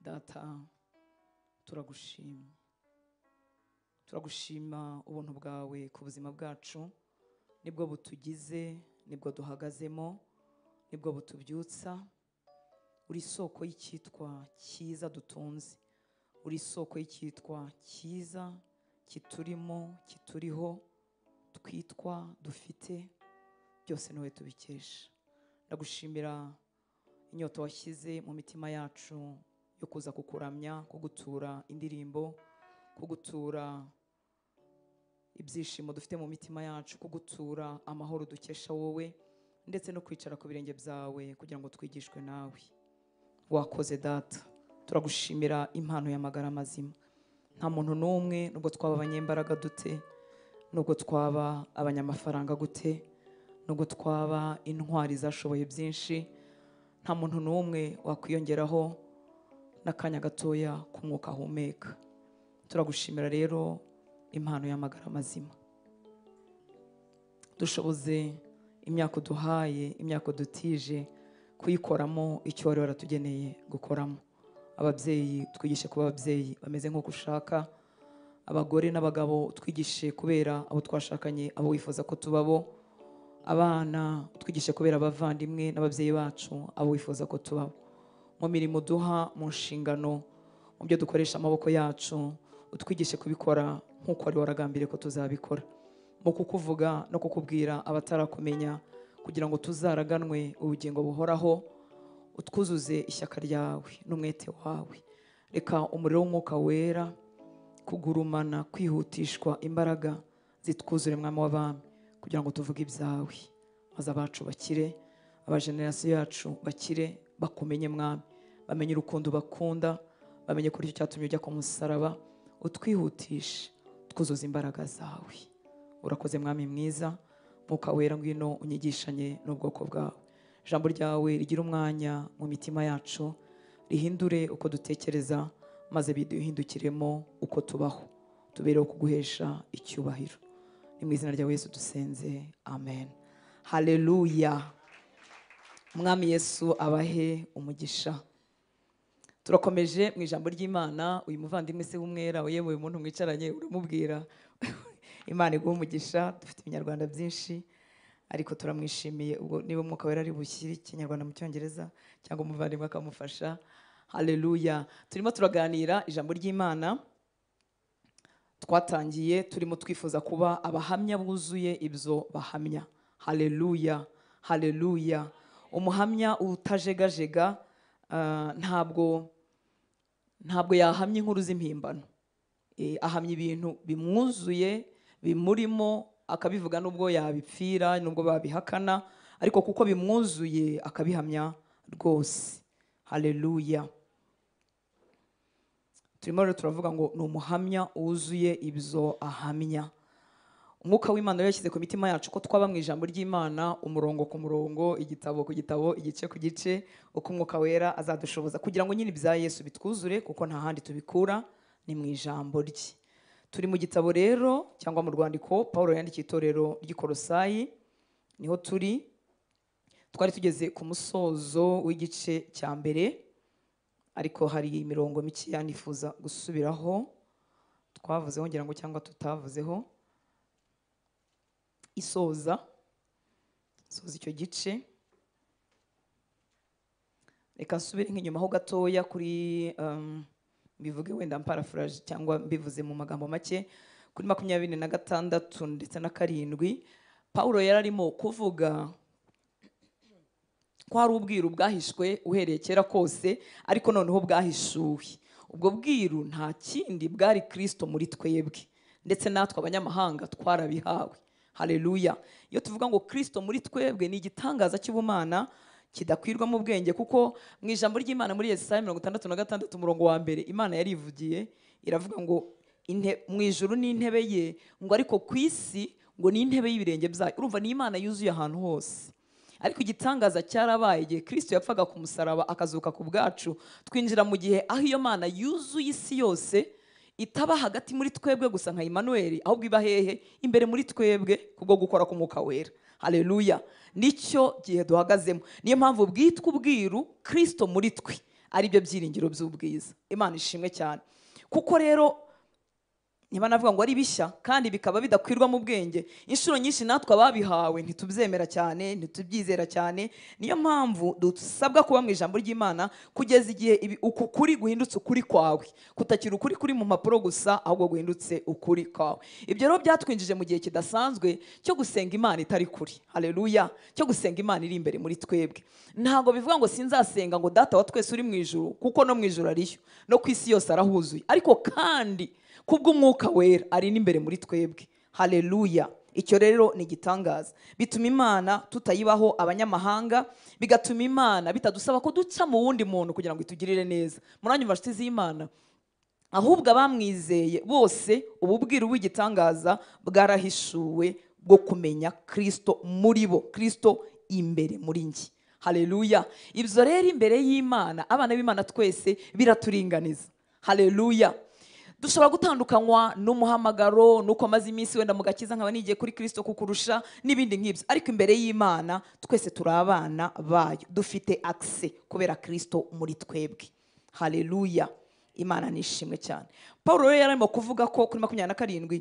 Data, turagushimye, turagushima ubuntu bwawe ku buzima bwacu. Nibwo butugize, nibwo duhagazemo, nibwo butubyutsa. Uri isoko y'icyitwa cyiza dutunze, uri isoko y'icyitwa cyiza kiturimo, kituriho, twitwa dufite, byose niwe tubikesha. Ndagushimira inyota washyize mu mitima yacu yo kuza kukuramya, kugutura indirimbo, kugutura ibyishimo dufite mu mitima yacu, kugutura amahoro dukesha wowe, ndetse no kwicara ku birenge byawe kugira ngo twigishwe nawe. Wakoze Data, turagushimira impano y'amagara mazima. Nta muntu n'umwe, nubwo twaba abanyembaraga dute, nubwo twaba abanyamafaranga gute, nubwo twaba intwari zashoboye byinshi, nta muntu n'umwe wakwiyongeraho n'akanya gatoya k'umwuka ahumeka. Turagushimira rero impano y'amagara mazima. Dushoboze imyaka uduhaye, imyaka udutije, kuyikoramo icyo wari waratugeneye gukoramo. Ababyeyi twigishe kuba ababyeyi bameze nk'uko ushaka, abagore n'abagabo twigishe kubera abo twashakanye, abo wifuza ko tubabo, abana twigishe kubera abavandimwe n'ababyeyi bacu, abo wifuza ko tubabo. Mu mirimo duha, mu nshingano, mu byo dukoresha amaboko yacu, utwigishe kubikora nk'uko wari waragambiriye ko tuzabikora. Mu kukuvuga no kukubwira abatarakumenya, kugira ngo tuzaraganwe ubugingo buhoraho, utwuzuze ishyaka ryawe n'umwete wawe. Reka umuriro w'umwuka wera kugurumana, kwihutishwa imbaraga zitwuzure, Mwami w'abami, kugira ngo tuvuge ibyawe, maze abacu bakire, abagenerasiyo yacu bakire, bakumenye Mwami, bamenye urukundo bakunda, bamenye ko icyo cyatumye ujya ku musaraba. Utwihutishe, twuzuze imbaraga zawe. Urakoze Mwami mwiza. Mwuka wera, ngwino unyigishanye n'ubwoko bwawe. Ijambo ryawe rigira umwanya mu mitima yacu, rihindure uko dutekereza, maze biduhindukiremo uko tubaho, tubereho kuguhesha icyubahiro. Ni mu izina rya Yesu dusenze, amen. Haleluya. Mwami Yesu abahe umugisha. Turakomeje mu ijambo ry'Imana. Uyu muvandimwe se w'umwera, yewe umuntu mwicaranye uramubwira, Imana iguhe umugisha. Dufite ibinyarwanda byinshi, ariko turamwishimiye. Ubwo niba umwuka wera ari bushyire ikinyarwanda mu cyongereza, cyangwa umuvandimwe akamufasha. Haleluya. Turimo turaganira ijambo ry'Imana. Twatangiye turimo twifuza kuba abahamya buzuye ibyo bahamya. Haleluya, haleluya. Umuhamya utajegajega ntabwo yahamya inkuru z'impimbano. Ahamya ibintu bimwuzuye, bimurimo, akabivuga nubwo yabipfira, nubwo babihakana, ariko kuko bimwuzuye akabihamya rwose. Haleluya. Turimo rero turavuga ngo ni umuhamya wuzuye ibyo ahamya. Umwuka w'Imana rero yashyize ku mitima yacu ko twaba mu ijambo ry'Imana, umurongo ku murongo, igitabo ku gitabo, igice ku gice, uko umwuka wera azadushoboza kugira ngo nyine ibya Yesu bitwuzure, kuko nta handi tubikura, ni mu ijambo rye. Turi mu gitabo rero, cyangwa mu rwandiko Paulo yandikiye itorero ry'i Kolosayi, niho turi. Twari tugeze ku musozo w'igice cya mbere, ariko hari imirongo mike nifuza gusubiraho twavuzeho, ngira ngo cyangwa tutavuzeho, isoza icyo gice. Reka nsubire nk'inyuma ho gatoya kuri mbivuge wenda mparafraje cyangwa mbivuze mu magambo make, kuri 26 ndetse na 7, Paulo yararimo kuvuga ko hari ubwiru bwahishwe uhereye kera kose, ariko noneho bwahishuwe. Ubwo bwiru nta kindi bwari Kristo muri twebwe, ndetse natwe abanyamahanga twarabihawe. Haleluya. Iyo tuvuga ngo Kristo muri twebwe, ni igitangaza cy'ubumana kidakwirwa mu bwenge, kuko mu ijambo ry'Imana muri Yesaya 66 umurongo wa mbere, Imana yarivugiye iravuga ngo mu ijuru ni intebe ye, ngo ariko ku isi ngo ni intebe y'ibirenge byayo. Urumva ni Imana yuzuye ahantu hose. Ariko igitangaza cyarabaye igihe Kristo yapfaga ku musaraba akazuka ku bwacu, twinjira mu gihe aho iyo Mana yuzuye isi yose itaba hagati muri twebwe gusa nka Emmanuel, ahubwo iba hehe? Imbere muri twebwe kubwo gukora k'umwuka wera. Haleluya. Nicyo gihe duhagazemo. Niyo mpamvu bwitwa ubwiru Kristo muri twe. ari byo byiringiro by'ubwiza. Imana ishimwe cyane. Kuko rero niba navuga ngo ari bishya kandi bikaba bidakwirwa mu bwenge, inshuro nyinshi natwe ababihawe ntitubyemera cyane, ntitubyizera cyane. Niyo mpamvu dusabwa kuba mu ijambo ry'Imana kugeza igihe uku kuri guhindutse ukuri kwawe, kutakira ukuri kuri mu mpapuro gusa, ahubwo guhindutse ukuri kwawe. Ibyo rero byatwinjije mu gihe kidasanzwe cyo gusenga Imana itari kuri. Haleluya! Cyo gusenga Imana iri imbere muri twebwe. Ntabwo bivuga ngo sinzasenga ngo data wa twese uri mu ijuru, kuko no mu ijuru ariyo, no ku isi yose arahuzuye, ariko kandi kubw'umwuka wera ari n'imbere muri twebwe. Haleluya! Icyo rero ni igitangaza. Bituma Imana tutayibaho abanyamahanga, bigatuma Imana bitadusaba ko duca mu wundi muntu kugira ngo itugirire neza. Muranyumva nshuti z'Imana? Ahubwo abamwizeye bose ububwiru bw'igitangaza bwarahishuwe bwo kumenya Kristo muri bo, Kristo imbere muri njye. Haleluya! Ibyo rero imbere y'Imana, abana b'Imana twese biraturinganiza. Haleluya! Dushobora gutandukanywa n'umuhamagaro, nuko amaze iminsi wenda mugakiza nkaba nigiye kuri Kristo kukurusha n'ibindi nk'ibyo, ariko imbere y'Imana twese turi abana bayo, dufite access kubera Kristo muri twebwe. Haleluya! Imana nishimwe cyane. Paul rero yarimo kuvuga ko kuri 27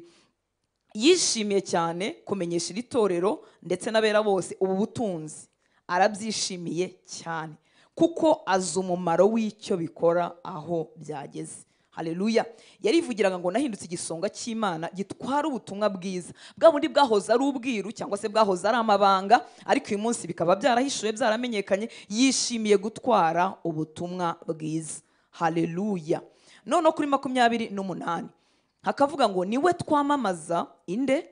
yishimiye cyane kumenyesha iri torero ndetse n'abera bose ubu butunzi. Arabyishimiye cyane kuko azi umumaro w'icyo bikora aho byageze. Haleluya! Yarivugiraga ngo nahindutse igisonga cy'Imana gitwara ubutumwa bwiza, bwa bundi bwahoze ari ubwiru cyangwa se bwahoze ari amabanga, ariko uyu munsi bikaba byarahishuwe, byaramenyekanye. Yishimiye gutwara ubutumwa bwiza. Haleluya! None kuri 28 hakavuga ngo niwe twamamaza inde?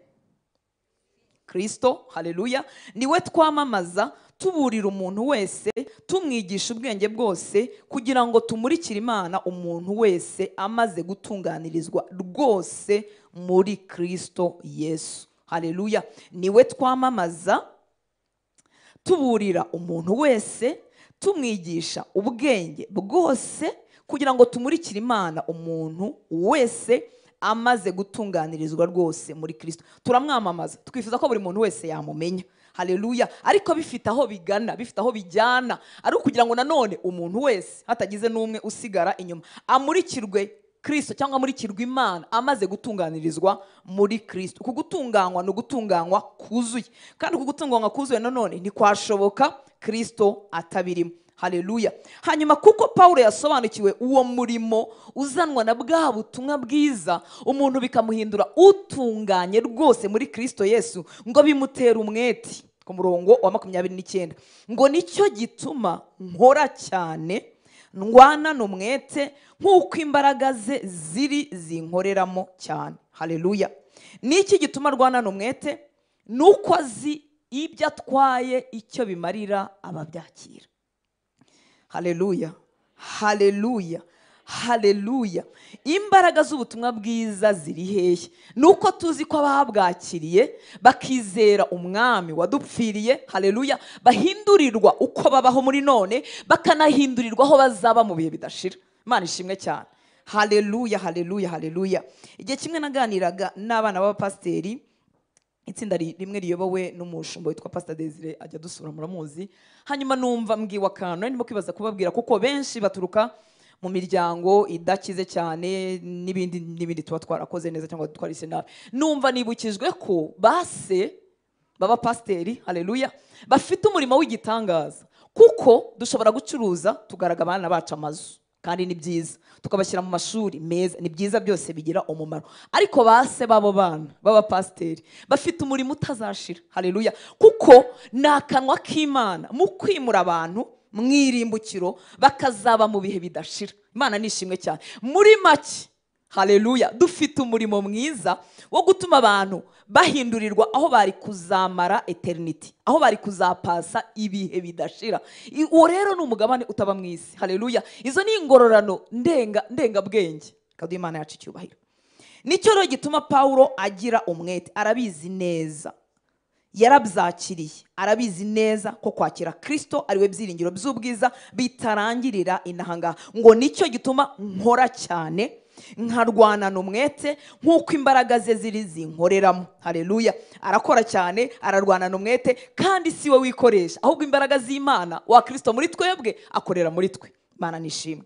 Kristo. Haleluya! Niwe twamamaza tuburira umuntu wese, tumwigisha ubwenge bwose, kugira ngo tumurikire Imana umuntu wese amaze gutunganirizwa rwose muri Kristo Yesu. Haleluya! Niwe twamamaza tuburira umuntu wese, tumwigisha ubwenge bwose, kugira ngo tumurikire Imana umuntu wese amaze gutunganirizwa rwose muri Kristo. Turamwamamaza, twifuza ko buri muntu wese yamumenya. Haleluya! Ariko bifite aho bigana, bifite aho bijyana, ari ukugira ngo nanone umuntu wese hatagize n'umwe usigara inyuma amurikirwe Kristo cyangwa amurikirwe Imana amaze gutunganirizwa muri Kristo. Uku gutunganywa ni ugutunganywa kuzuye, kandi uku gutunganywa kuzuye nanone ntikwashoboka Kristo atabirimo. Haleluya! Hanyuma kuko Paulo yasobanukiwe uwo murimo uzanwa na bwa butumwa bwiza, umuntu bikamuhindura utunganye rwose muri Kristo Yesu, ngo bimutera umwete. Ku murongo wa 29 ngo nicyo gituma nkora cyane, ndwana n'umwete nk'uko imbaraga ze ziri zinkoreramo cyane. Haleluya! Niki gituma arwana n'umwete? Nuko azi ibyo atwaye icyo bimarira ababyakira. Haleluya! Haleluya! Haleluya! Imbaraga z'ubutumwa bwiza ziri hehe? Nuko tuzi ko ababwakiriye bakizera umwami wadupfiriye, haleluya, bahindurirwa uko babaho muri none, bakanahindurirwa aho bazaba mu bihe bidashira. Imana ishimwe cyane. Haleluya! Haleluya! Haleluya! Igihe kimwe naganiraga n'abana b'abapasiteri, itsinda rimwe riyobowe n'umushumba witwa Pastor Desire, ajya dusura muramuzi. Hanyuma numva mbwiwa akantu ndimo kwibaza kubabwira, kuko benshi baturuka mu miryango idakize cyane n'ibindi n'ibindi tuba twarakoze neza cyangwa twarise nabi. Numva nibukijwe ko base baba pasteri, haleluya, bafite umurimo w'igitangaza, kuko dushobora gucuruza tugaraga abana bacu amazu, kandi ni byiza, tukabashyira mu mashuri meza, ni byiza, byose bigira umumaro. Ariko base babo bana baba pasteri bafite umurimo utazashira. Haleluya! Kuko ni akanwa k'Imana mu kwimura abantu mwirimbukiro bakazaba mu bihe bidashira. Imana nishimwe cyane. Muri make, haleluya, dufite umurimo mwiza wo gutuma abantu bahindurirwa aho bari kuzamara eternity, aho bari kuzapasa ibihe bidashira. Uwo rero ni umugabane utaba mu isi. Haleluya! Izo ni ingororano ndengabwenge. Kandi Imana yacu icyubahiro. Nicyo rero gituma Paulo agira umwete, arabizi neza, yarabyakiriye, arabizi neza ko kwakira Kristo ariwe byiringiro by'ubwiza bitarangirira inahanga. Ngo nicyo gituma nkora cyane, nkarwana n'umwete nk'uko imbaraga ze ziri zinkoreramo. Haleluya! Arakora cyane, ararwana n'umwete, kandi si we wikoresha, ahubwo imbaraga z'Imana wa Kristo muri twebwe akorera muri twe. Imana nishimwe.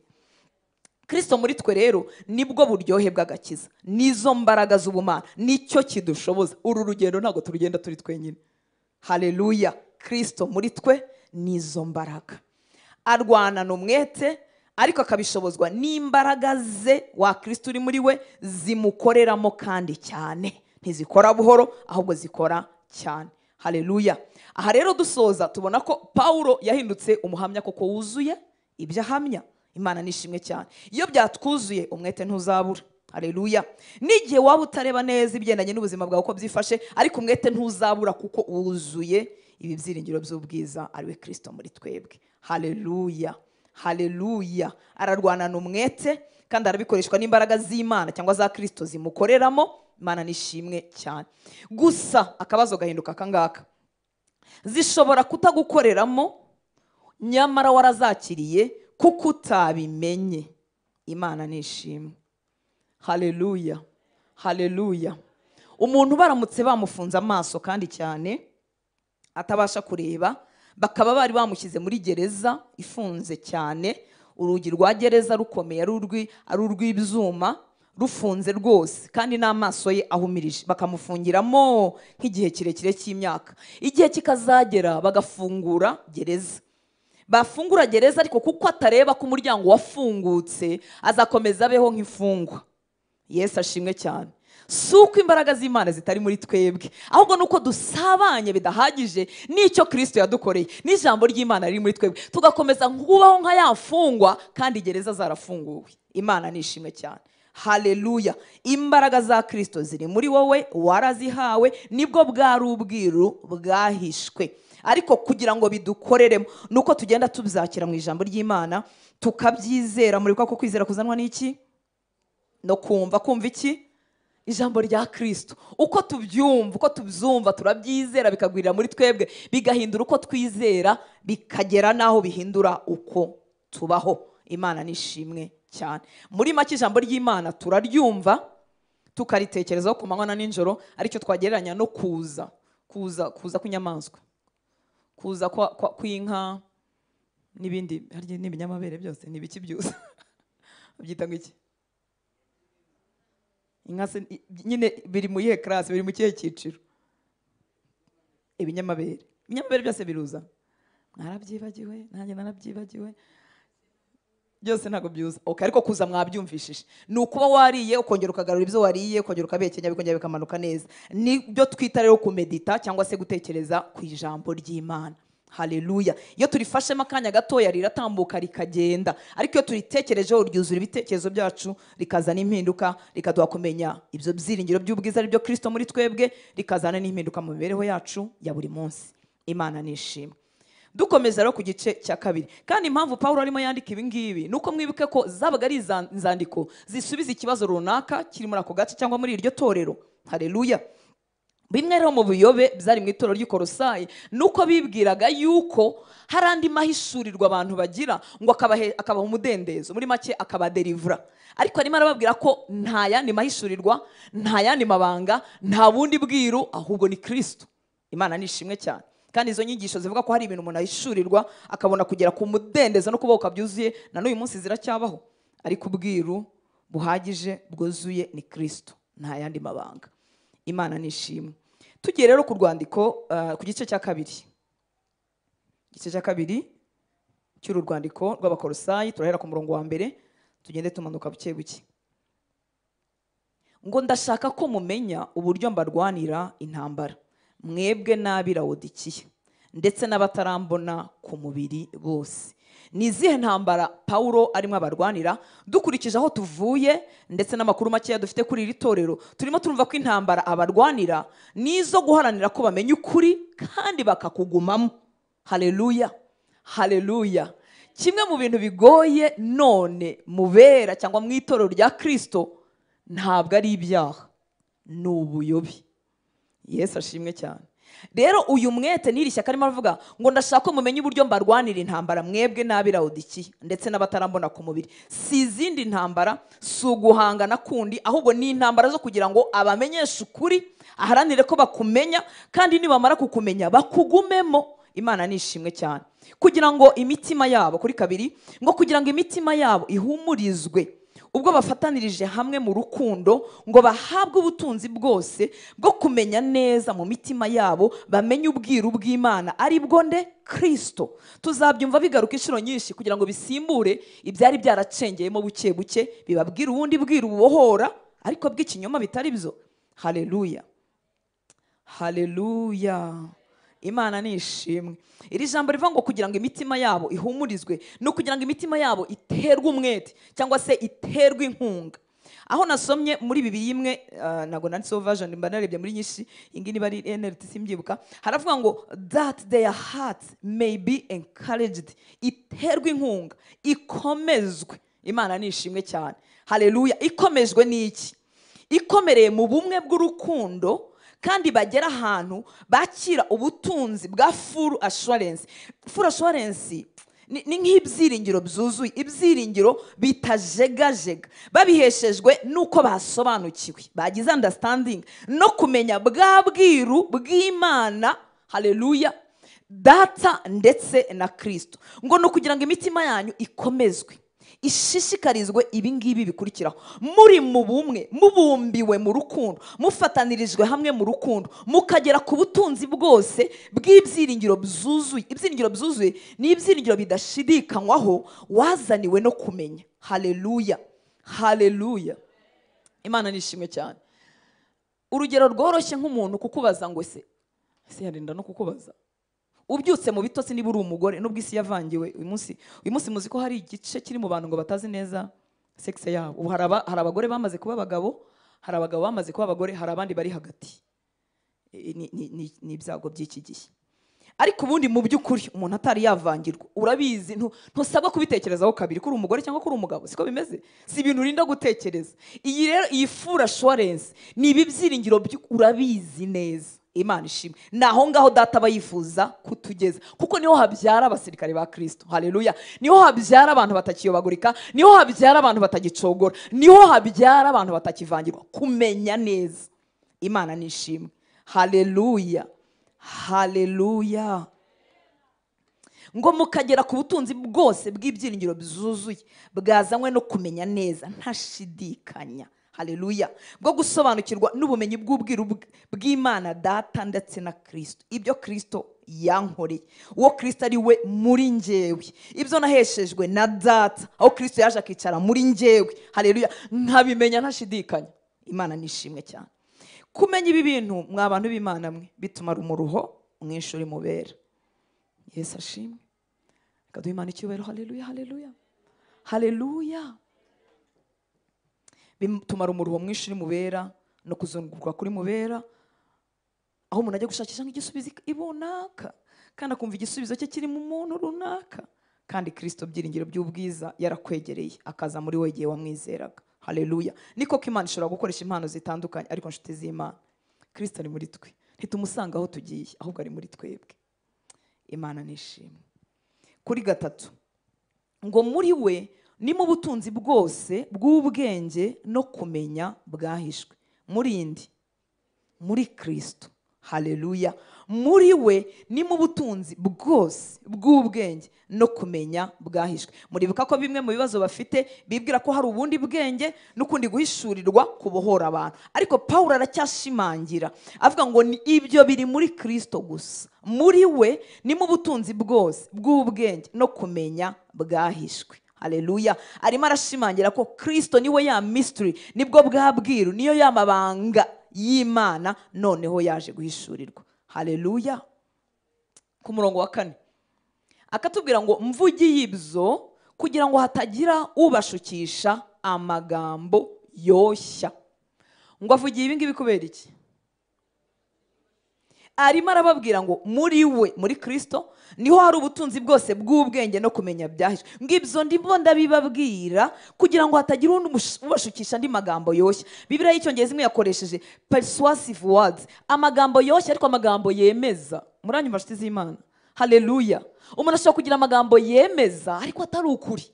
Kristo muri twe rero nibwo buryohe bw'agakiza, nizo mbaraga z'ubumana, nicyo kidushoboza. Uru rugendo ntabwo turugenda turi twenyine. Haleluya. Kristo muri twe nizo mbaraga. Arwana n'umwete ariko akabishobozwa n'imbaraga ze wa Kristo uri muri we zimukoreramo kandi cyane. Ntizikora buhoro ahubwo zikora cyane. Haleluya. Aha rero dusoza tubona ko Paulo yahindutse umuhamya koko wuzuye ibyo ahamya. Imana nishimwe cyane. Iyo byatwuzuye umwete ntuzabura. Haleluya. N'igihe waba utareba neza ibigendanye n'ubuzima bwawe uko byifashe, ariko umwete ntuzabura kuko wuzuye ibi byiringiro by'ubwiza ari we Kristo muri twebwe. Haleluya. Haleluya. Ararwana n'umwete kandi arabikoreshwa n'imbaraga z'Imana cyangwa za Kristo zimukoreramo. Imana nishimwe cyane. Gusa akabazo gahinduka kangaka, zishobora kutagukoreramo nyamara warazakiriye kuko utabimenye. Imana nishimwe. Haleluya. Haleluya. Umuntu baramutse bamufunze amaso kandi cyane atabasha kureba, bakaba bari bamushyize muri gereza ifunze cyane, urugi rwa gereza rukomeye ari urw'ibyuma rufunze rwose kandi n'amaso ye ahumirije, bakamufungiramo nk'igihe kirekire cy'imyaka. Igihe kikazagera bagafungura gereza. Bafungura gereza ariko kuko atareba ko umuryango wafungutse azakomeza abeho nk'imfungwa. Yesu ashimwe cyane. Si uko imbaraga z'Imana zitari muri twebwe, ahubwo nuko dusabanye bidahagije n'icyo Kristo yadukoreye n'ijambo ry'Imana riri muri twebwe, tugakomeza kubaho nka yafungwa kandi gereza zarafunguwe. Imana nishimwe cyane. Haleluya. Imbaraga za Kristo ziri muri wowe, warazihawe, nibwo bwari ubwiru bwahishwe. Ariko kugira ngo bidukoreremo nuko tugenda tubyakira mu ijambo ry'Imana tukabyizera. Muri kwa kwizera kuzanwa n'iki? No kumva. Kumva iki? Ijambo rya Kristo. Uko tubyumva, uko tubyumva turabyizera bikagwirira muri twebwe, bigahindura uko twizera, bikagera naho bihindura uko tubaho. Imana nishimwe cyane. Muri make ijambo ry'Imana turaryumva tukaritekerezaho ku manywa na nijoro, aricyo twagereranya no kuza kuza kuza kw'inyamaswa, kuza kw'inka n'ibindi, harya n'ibinyamabere byose n'ibiki byuza byita ngo iki? Inka se nyine biri mu yihe class, biri mu kihe cyiciro? Ibinyamabere. Ibinyamabere byose biruza. Mwarabyibagiwe, nanjye narabyibagiwe. Byose ntago byuza. Okay, ariko kuza mwabyumvishije. Ni ukuba wariye ukongera ukagarura ibyo wariye, ukongera ukabekenya bikongera bikamanuka neza. Nibyo twita rero kumedita cyangwa se gutekereza ku ijambo ry'Imana. Haleluya. Iyo turifashemo akanya gatoya riratambuka rikagenda, ariko iyo turitekerejeho ryuzura ibitekerezo byacu, rikazana impinduka, rikaduha kumenya ibyo byiringiro by'ubwiza ari byo Kristo muri twebwe, rikazana n'impinduka mu mibereho yacu ya buri munsi. Imana nishimwe. Dukomeza rero ku gice cya kabiri. Kandi impamvu Paulo arimo yandika ibi ngibi nuko mwibuke ko zabaga ari inzandiko zisubiza ikibazo runaka kiri muri ako gace cyangwa muri iryo torero. Haleluya. Bimwe rero mu buyobe byari mu itorero ry'Ikorosayi nuko bibwiraga yuko hari andi mahishurirwa abantu bagira ngo akabaha umudendezo, muri make akabaderivura. Ariko arimo arababwira ko nta yandi mahishurirwa, nta yandi mabanga, nta bundi bwiru, ahubwo ni Kristo. Imana nishimwe cyane. Kandi izo nyigisho zivuga ko hari ibintu umuntu ahishurirwa akabona kugera ku mudendezo no kubaho byuzuye, na n'uyu munsi ziracyabaho. Ariko ubwiru buhagije bwuzuye ni Kristo, nta yandi mabanga. Imana nishimwe. Tugiye rero ku rwandiko ku gice cya kabiri. Igice cya kabiri cy'uru rwandiko rw'Abakolosayi, turahera ku murongo wa mbere tugende tumanuka buke buke. Ngo ndashaka ko mumenya uburyo mbarwanira intambara, mwebwe n'ab'i Lawodikiya ndetse n'abatarambona ku mubiri bose. Ni izihe ntambara Paulo arimo abarwanira? Dukurikije aho tuvuye ndetse n'amakuru makeya dufite kuri iri torero, turimo turumva ko intambara abarwanira nizo guharanira ko bamenya ukuri kandi bakakugumamo. Haleluya. Haleluya. Kimwe mu bintu bigoye none mubera cyangwa mu itorero rya Kristo ntabwo ari ibyaha, ni ubuyobe. Yesu ashimwe cyane. Rero uyu mwete n'iri shyaka arimo aravuga ngo ndashaka ko mumenye uburyo mbarwanira intambara mwebwe n'ab'i Lawodikiya ndetse n'abatarambona ku mubiri. Si izindi ntambara, si uguhangana kundi, ahubwo ni intambara zo kugira ngo abamenyeshe ukuri, aharanire ko bakumenya, kandi nibamara kukumenya bakugumemo. Imana nishimwe cyane. Kugira ngo imitima yabo, kuri 2, ngo kugira ngo imitima yabo ihumurizwe ubwo bafatanirije hamwe mu rukundo, ngo bahabwe ubutunzi bwose bwo kumenya neza mu mitima yabo, bamenye ubwiru bw'Imana ari bwo nde? Kristo. Tuzabyumva bigaruka inshuro nyinshi kugira ngo bisimbure ibyari byaracengeyemo buke buke, bibabwira ubundi bwiru bubohora ariko bw'ikinyoma bitari byo. Haleluya, haleluya, Imana ni ishimwe. Iri jambo rivuga ngo kugira ngo imitima yabo ihumurizwe, no kugira ngo imitima yabo iterwe umwete cyangwa se iterwe inkunga. Aho nasomye muri Bibiliya imwe, ntago nanditseho version, mba narebye muri nyinshi, iyi niba ari NLT simbyibuka, haravuga ngo that their hearts may be encouraged, iterwe inkunga, ikomezwe. Imana ni ishimwe cyane. Haleluya. Ikomejwe n'iki? Ikomereye mu bumwe bw'urukundo, kandi bagera ahantu bakira ubutunzi bwa full assurance. Full assurance ni nk'ibyiringiro byuzuye, ibyiringiro bitajegajega, babiheshejwe nuko basobanukiwe, bagize understanding no kumenya bwa bwiru bw'Imana. Haleluya, Data ndetse na Kristo. Ngo no kugira ngo imitima yanyu ikomezwe, ishishikarizwe ibi ngibi bikurikiraho: muri mu bumwe, mubumbiwe mu rukundo, mufatanirijwe hamwe mu rukundo, mukagera ku butunzi bwose bw'ibyiringiro byuzuye. Ibyiringiro byuzuye ni ibyiringiro bidashidikanywaho wazaniwe no kumenya. Haleluya, haleluya, Imana ni ishimwe cyane. Urugero rworoshye nk'umuntu kukubaza ngo ese yarinda no kukubaza ubyutse mu bitotsi niba uri umugore, nubwo isi yavangiwe uyu munsi muzi ko hari igice kiri mu bantu ngo batazi neza sexe yabo. Ubu hari abagore bamaze kuba abagabo, hari abagabo bamaze kuba abagore, hari abandi bari hagati. Ni ibyago by'iki gihe. Ariko ubundi mu by'ukuri umuntu atari yavangirwa, urabizi, ntusabwa kubitekerezaho kabiri kuri umugore cyangwa kuri umugabo, siko bimeze, si ibintu urinda gutekereza. Iyi rero, iyi full assurance ni ibi byiringiro, urabizi neza. Imana ishimwe. Naho ngaho Data aba yifuza kutugeza, kuko niho habyara abasirikare ba Kristo. Haleluya. Niho habyara abantu batakiyobagurika, niho habyara abantu batagicogora, niho habyara abantu batakivangirwa. Kumenya neza. Imana ni ishimwe. Haleluya, haleluya. Ngo mukagera ku butunzi bwose bw'ibyiringiro byuzuye bwazanywe no kumenya neza ntashidikanya. Haleluya. Bwo gusobanukirwa n'ubumenyi bw'ubwiru bw'Imana Data ndetse na Kristo. Ibyo Kristo yankoreye, uwo Kristo ari we muri njyewe, ibyo naheshejwe na Data, aho Kristo yaje akicara muri njyewe. Haleluya. Nkabimenya ntashidikanya. Imana ni ishimwe cyane. Kumenya ibi bintu mwa bantu b'Imana mwe bituma umuruho mwinshi uri mubera. Yesu ashimwe. Reka duhe Imana icyubahiro. Haleluya, haleluya, haleluya. Bitumara umuruho mwinshi uri mubera no kuzungurwa kuri mubera, aho umuntu ajya gushakisha nk'igisubizo ibunaka, kandi akumva igisubizo cye kiri mu muntu runaka, kandi Kristo byiringiro by'ubwiza yarakwegereye akaza muri we igihe wamwizeraga. Haleluya. Niko ko Imana ishobora gukoresha impano zitandukanye, ariko nshuti z'Imana, Kristo ari muri twe. Ntitumusanga aho tugiye, ahubwo ari muri twebwe. Imana ni ishimwe. Kuri 3, ngo muri we ni mu butunzi bwose bw'ubwenge no kumenya bwahishwe. Muri indi, muri Kristo. Haleluya. Muri we ni mu butunzi bwose bw'ubwenge no kumenya bwahishwe. Muribuka ko bimwe mu bibazo bafite bibwira ko hari ubundi bwenge n'ukundi guhishurirwa kubohora abantu, ariko Paulo aracyashimangira avuga ngo ni ibyo biri muri Kristo gusa. Muri we ni mu butunzi bwose bw'ubwenge no kumenya bwahishwe. Haleluya. Arimo arashimangira ko Kristo niwe ya mystery, nibwo bwabwiru, niyo ya mabanga y'Imana noneho yaje guhishurirwa. Haleluya. Ku murongo wa 4 akatubwira ngo mvugiye ibyo kugira ngo hatagira ubashukisha amagambo yoshya. Ngo avugiye ibi ngibi kubera iki? Arimo arababwira ngo muri we, muri Kristo, niho hari ubutunzi bwose bw'ubwenge no kumenya byahishwe. Ngibyo ndimo ndabibabwira kugira ngo hatagira undi ubashukisha andi magambo yoshya. Bibiliya y'Icyongereza imwe yakoresheje persuasive words, amagambo yoshya ariko amagambo yemeza. Muranyumva nshuti z'Imana? Haleluya. Umuntu ashobora kugira amagambo yemeza ariko atari ukuri.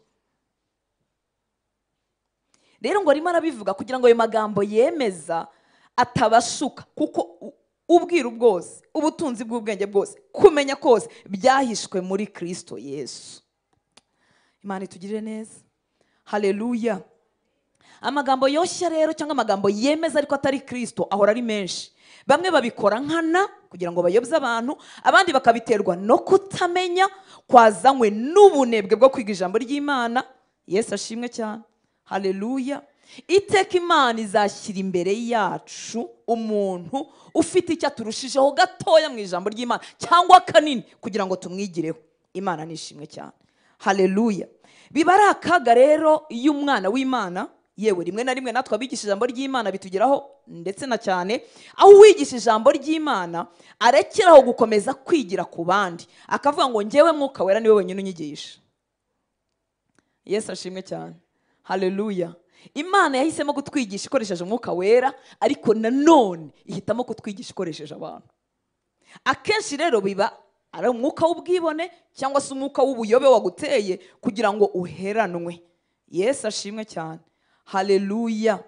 Rero ngo arimo arabivuga kugira ngo ayo magambo yemeza atabashuka, kuko Ubwiru bwose, ubutunzi bw'ubwenge bwose, kumenya kose byahishwe muri Kristo Yesu. Imana itugirire neza. Haleluya. Amagambo yoshya rero cyangwa amagambo yemeza ariko atari Kristo ahora ari menshi. Bamwe babikora nkana kugira ngo bayobye abantu, abandi bakabiterwa no kutamenya kwazanywe n'ubunebwe bwo kwiga ijambo ry'Imana. Yesu ashimwe cyane. Haleluya. Iteka Imana izashyira imbere yacu umuntu ufite icyo aturushijeho gatoya mu ijambo ry'Imana cyangwa kanini kugira ngo tumwigireho. Imana nishimwe cyane. Haleluya. Biba ari akaga rero iyo umwana w'Imana, yewe rimwe na rimwe natwe abigisha ijambo ry'Imana bitugeraho ndetse na cyane, aho uwigisha ijambo ry'Imana arekeraho gukomeza kwigira ku bandi, akavuga ngo njyewe Mwuka Wera niwe wenyine unyigisha. Yesu ashimwe cyane. Haleluya. Imana yahisemo kutwigisha ikoresheje Umwuka Wera, ariko nanone ihitamo kutwigisha ikoresheje abantu. Akenshi rero biba ari umwuka w'ubwibone cyangwa se umwuka w'ubuyobe waguteye kugira ngo uheranwe. Yesu ashimwe cyane. Haleluya.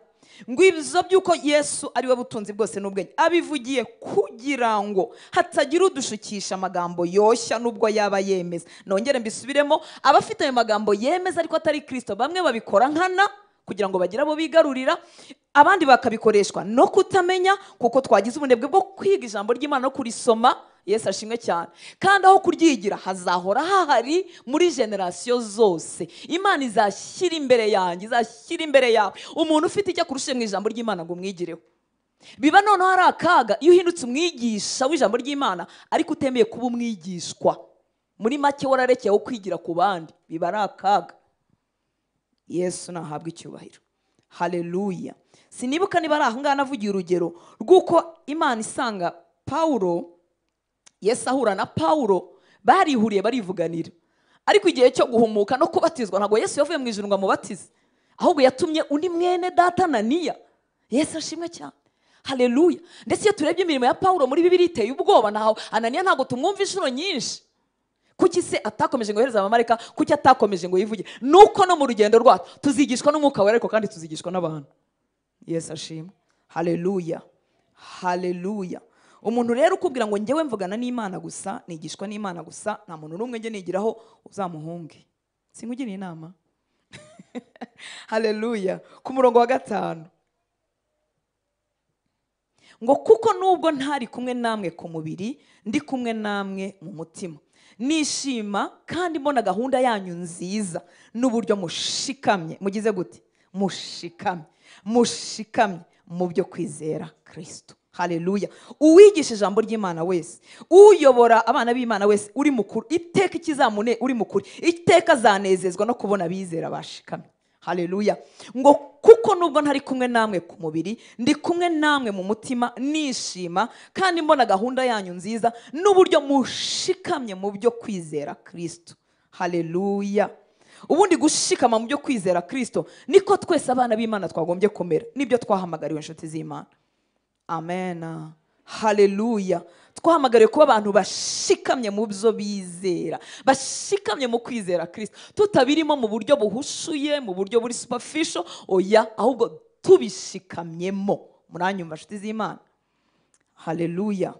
Ngo ibyo by'uko Yesu ari we butunzi bwose n'ubwenge abivugiye kugira ngo hatagira udushukisha amagambo yoshya nubwo yaba yemeza. Nongere mbisubiremo, abafite ayo magambo yemeza ariko atari Kristo, bamwe babikora nkana kugira ngo bagire abo bigarurira, abandi bakabikoreshwa no kutamenya, kuko twagize ubunebwe bwo kwiga ijambo ry'Imana no kurisoma. Yesu ashimwe cyane. Kandi aho kuryigira hazahora hahari muri generasiyo zose. Imana izashyira imbere yanjye, izashyira imbere yawe umuntu ufite icyo akurusha mu ijambo ry'Imana ngo umwigireho. Biba noneho ari akaga iyo uhindutse umwigisha w'ijambo ry'Imana ariko utemeye kuba umwigishwa. Muri make wararekeyeho kwigira ku bandi, biba ari akaga. Yesu nahabwa icyubahiro. Haleluya. Sinibuka niba ari aho ngaho navugiye urugero rw'uko Imana isanga Paulo, Yesu ahura na Paulo, barihuriye barivuganira. Ariko igihe cyo guhumuka no kubatizwa ntabwo Yesu yavuye mu ijuru ngo amubatize, ahubwo yatumye undi mwene data Ananiya. Yesu ashimwe cyane. Haleluya. Ndetse iyo turebye imirimo ya Paulo muri Bibiliya iteye ubwoba, naho Ananiya ntabwo tumwumva inshuro nyinshi. Kuki se atakomeje ngo yohereze abamarayika? Kuki atakomeje ngo yivuge? Nuko no mu rugendo rwacu tuzigishwa n'Umwuka Wera, ariko kandi tuzigishwa n'abantu. Yesu ashimwe. Haleluya. Haleluya. Umuntu rero ukubwira ngo njyewe mvugana n'Imana gusa, nigishwa n'Imana gusa, nta muntu n'umwe njye nigiraho, uzamuhunge. Sinkugiriye inama. Haleluya. Ku murongo wa 5 ngo kuko nubwo ntari kumwe namwe ku mubiri, ndi kumwe namwe mu mutima. Nishima kandi mbona gahunda yanyu nziza n'uburyo mushikamye. Mugize gute? Mushikamye. Mushikamye mu byo kwizera Kristo. Haleluya. Uwigisha ijambo ry'Imana wese, uyobora abana b'Imana wese uri mukuru, iteka ikizamune uri mukuru, iteka zanezezwa no kubona abizera bashikamye. Haleluya. Ngo kuko nubwo ntari kumwe namwe ku mubiri, ndi kumwe namwe mu mutima, nishima kandi mbona gahunda yanyu nziza n'uburyo mushikamye mu byo kwizera Kristo. Haleluya. Ubundi gushikama mu byo kwizera Kristo niko twese abana b'Imana twagombye komera, nibyo twahamagariwe inshuti z'Imana. Amen. Haleluya. Twahamagariwe kuba abantu bashikamye mu byo bizera, bashikamye mu kwizera Kristo, tutabirimo mu buryo buhushuye, mu buryo buri superficial, oya, ahubwo tubishikamyemo. Muranyumva nshuti z'Imana? Haleluya.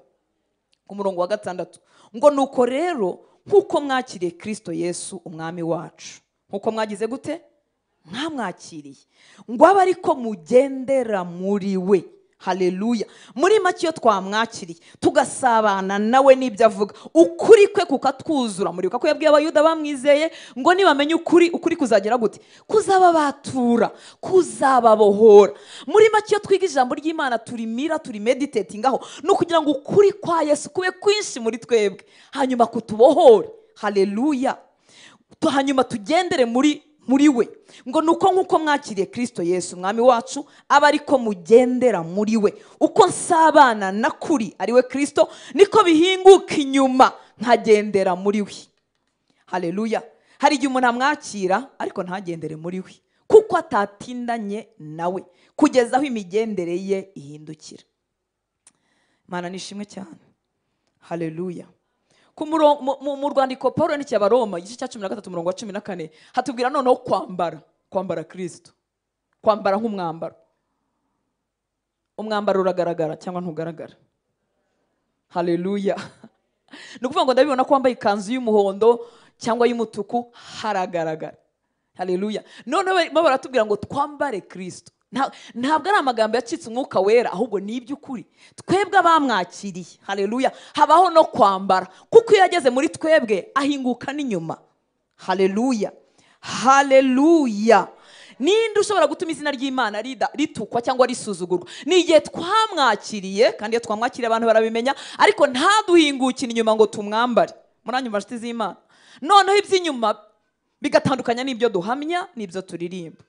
Ku murongo wa 6 ngo nuko rero nkuko mwakiriye Kristo Yesu umwami wacu, nkuko mwagize gute? Mwamwakiriye, ngo abe ariko mugendera muri we. Haleluya. Muri make iyo twamwakiriye tugasabana nawe n'ibyo avuga, ukuri kwe kukatwuzura. Muribuka ko yabwiye Abayuda bamwizeye ngo nibamenye ukuri, ukuri kuzagera gute? Kuzababatura, kuzababohora. Muri make iyo twiga ijambo ry'Imana turimira, turi meditating aho, no kugira ngo ukuri kwa Yesu kube kwinshi muri twebwe, hanyuma kutubohora. Haleluya. Hanyuma tugendere muri we. Ngo nuko nkuko mwakiriye Kristo Yesu umwami wacu, aba ariko mugendera muri we. Uko nsabana na kuri ari we Kristo, niko bihinguka inyuma nkagendera muri we. Haleluya. Hari igihe umuntu amwakira ariko ntagendere muri we, kuko atatindanye nawe kugeza aho imigendere ye ihindukira. Mana nishimwe cyane. Haleluya. Mu rwandiko Paulo yandikiye Abaroma igice cya 13 umurongo wa 14 hatubwira noneho kwambara Kristo, kwambara nk'umwambaro. Umwambaro uragaragara cyangwa ntugaragara? Haleluya. Ni ukuvuga ngo ndabibona ko wambaye ikanzu y'umuhondo cyangwa y'umutuku, haragaragara. Haleluya. Noneho barimo baratubwira ngo twambare Kristo. Ntabwo ari amagambo yacitse umwuka wera, ahubwo ni iby'ukuri. Twebwe abamwakiriye, haleluya, habaho no kwambara, kuko iyo yageze muri twebwe ahinguka n'inyuma. Haleluya, haleluya. Ninde ushobora gutuma izina ry'Imana ritukwa cyangwa risuzugurwa? Ni igihe twamwakiriye, kandi iyo twamwakiriye abantu barabimenya, ariko ntaduhingukire inyuma ngo tumwambare. Muranyumva nshuti z'Imana? Noneho iby'inyuma bigatandukanya n'ibyo duhamya n'ibyo turirimba.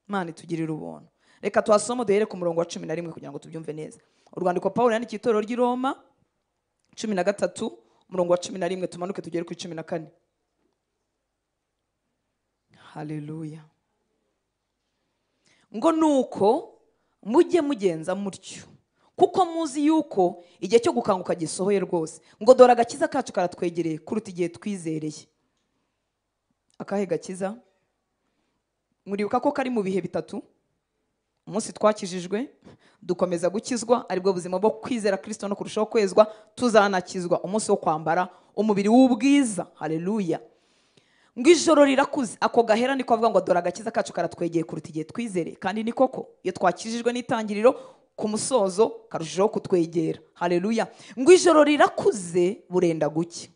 Imana itugirire ubuntu. Reka tuhasome duhere ku murongo wa 11 kugira ngo tubyumve neza. Urwandiko Pawulo yandikiye itorero ry'i Roma 13 umurongo wa 11, tumanuke tugere ku 14. Haleluya. Ngo nuko mujye mugenza mutyo, kuko muzi yuko igihe cyo gukanguka gisohoye rwose. Ngo dore agakiza kacu karatwegereye kuruta igihe twizereye. Akahe gakiza? Muribuka ko kari mu bihe bitatu. Umunsi twakijijwe, dukomeza gukizwa, aribwo buzima bwo kwizera Kristo no kurushaho kwezwa, tuzanakizwa umunsi wo kwambara umubiri w'ubwiza. Haleluya. Ngo ijoro rirakuze, ako gahera niko avuga ngo dore agakiza kacu karatwegeye kuruta igihe twizereye. Kandi ni koko, iyo twakijijwe n'itangiriro ku musozo karushaho kutwegera. Haleluya. Ngo ijoro rirakuze burenda gucya,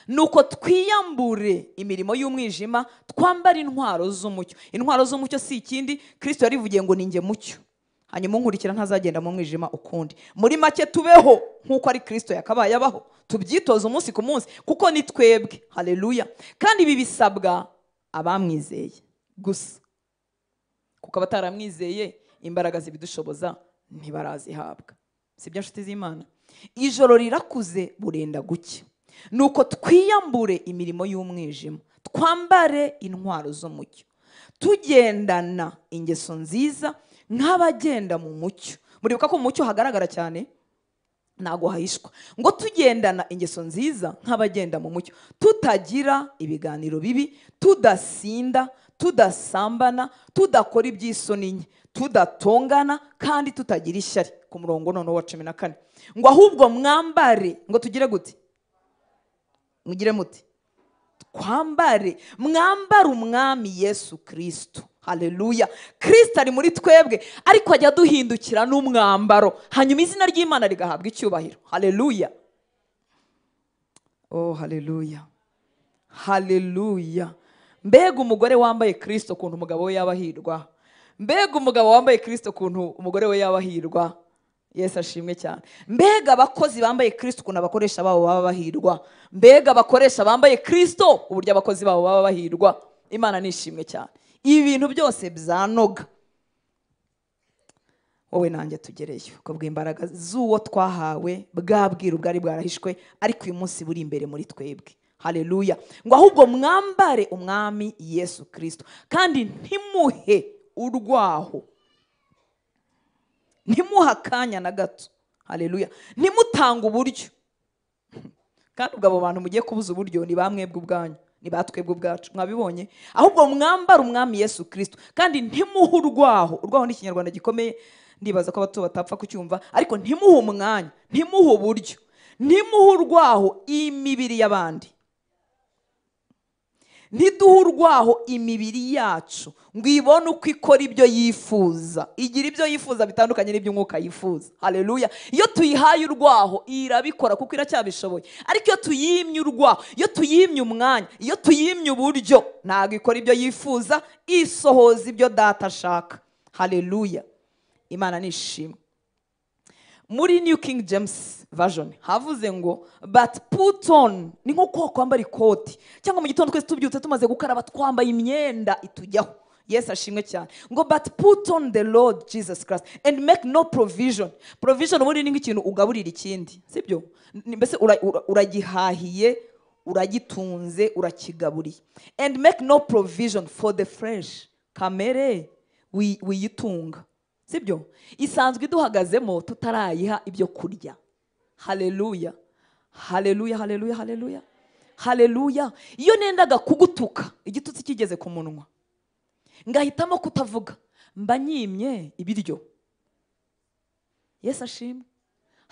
nuko twiyambure imirimo y'umwijima, twambare intwaro z'umucyo. Intwaro z'umucyo si ikindi, Kristo yarivugiye ngo ninjye mucyo, hanyuma unkurikira ntazagenda mu mwijima ukundi. Muri make tubeho nk'uko ari Kristo yakabaye abaho, tubyitoze umunsi ku munsi, kuko ni twebwe. Haleluya. Kandi ibi bisabwa abamwizeye gusa, kuko abataramwizeye imbaraga zibidushoboza ntibarazihabwa. Sibyo nshuti z'Imana? Ijoro rirakuze burenda gucya, nuko twiyambure imirimo y'umwijima, twambare intwaro z'umucyo, tugendana ingeso nziza nk'abagenda mu mucyo. Muribuka ko mu mucyo hagaragara cyane, ntago hahishwa. Ngo tugendana ingeso nziza nk'abagenda mu mucyo, tutagira ibiganiro bibi, tudasinda, tudasambana, tudakora iby'isoni nke, tudatongana, kandi tutagira ishyari. Ku murongo noneho wa 14, ngo ahubwo mwambare, ngo tugire gute? Mugire muti twambare, mwambare umwami Yesu Kristo. Haleluya. Kristo ari muri twebwe, ariko ajya duhindukira n'umwambaro, hanyuma izina ry'Imana rigahabwa icyubahiro. Haleluya. Oh, haleluya, haleluya. Mbega umugore wambaye Kristo kuntu umugabo we yaba ahirwa. Mbega umugabo wambaye Kristo kuntu umugore we yaba ahirwa. Yesu ashimwe cyane. Mbega abakozi bambaye Kristo ukuntu abakoresha babo baba bahirwa. Mbega abakoresha bambaye Kristo uburyo abakozi babo baba bahirwa. Imana nishimwe cyane. Ibi bintu byose byanoga, wowe nanjye tugereyo kubw'imbaraga z'uwo twahawe, bwa bwiru bwari bwarahishwe, ariko uyu munsi buri imbere muri twebwe. Haleluya. Ngo ahubwo mwambare umwami Yesu Kristo, kandi ntimuhe urwaho, ntimuhe akanya na gato. Haleluya. Ntimutanga uburyo. Kandi ubwo abo bantu mugiye kubuza uburyo ni bamwebwe ubwanyu, ni batwebwe ubwacu. Mwabibonye? Ahubwo mwambare umwami Yesu Kristo, kandi ntimuhe urwaho. Urwaho ni ikinyarwanda gikomeye, ndibaza ko abato batapfa kucyumva, ariko ntimuhe umwanya, ntimuhe uburyo, ntimuhe urwaho imibiri y'abandi, ntiduhe urwaho imibiri yacu ngo ibone uko ikora ibyo yifuza, igira ibyo yifuza bitandukanye n'iby'umwuka yifuza. Haleluya. Iyo tuyihaye urwaho irabikora kuko iracyabishoboye, ariko iyo tuyimye urwaho, iyo tuyimye umwanya, iyo tuyimye uburyo, ntabwo ikora ibyo yifuza, isohoza ibyo data ashaka. Haleluya. Imana nishimwe. Muri New King James Version havuze ngo but put on, ni nko kwambara ikoti, cyangwa mu gitondo twese tubyutse tumaze gukaraba twambaye imyenda itujyaho. Yesu ashimwe cyane. Ngo but put on the Lord Jesus Christ and make no provision. Provision ubundi ni nk'ikintu ugaburira ikindi, sibyo? Mbese uragihahiye, uragitunze, urakigaburiye. And make no provision for the flesh. Kamere wiyitunga, sibyo? Isanzwe iduhagazemo tutarayiha ibyo kurya. Haleluya, haleluya, haleluya, haleluya, haleluya. Iyo nendaga kugutuka igitutsi kigeze ku munwa, ngahitamo kutavuga, mba nyimye ibiryo. Yesu ashimwe.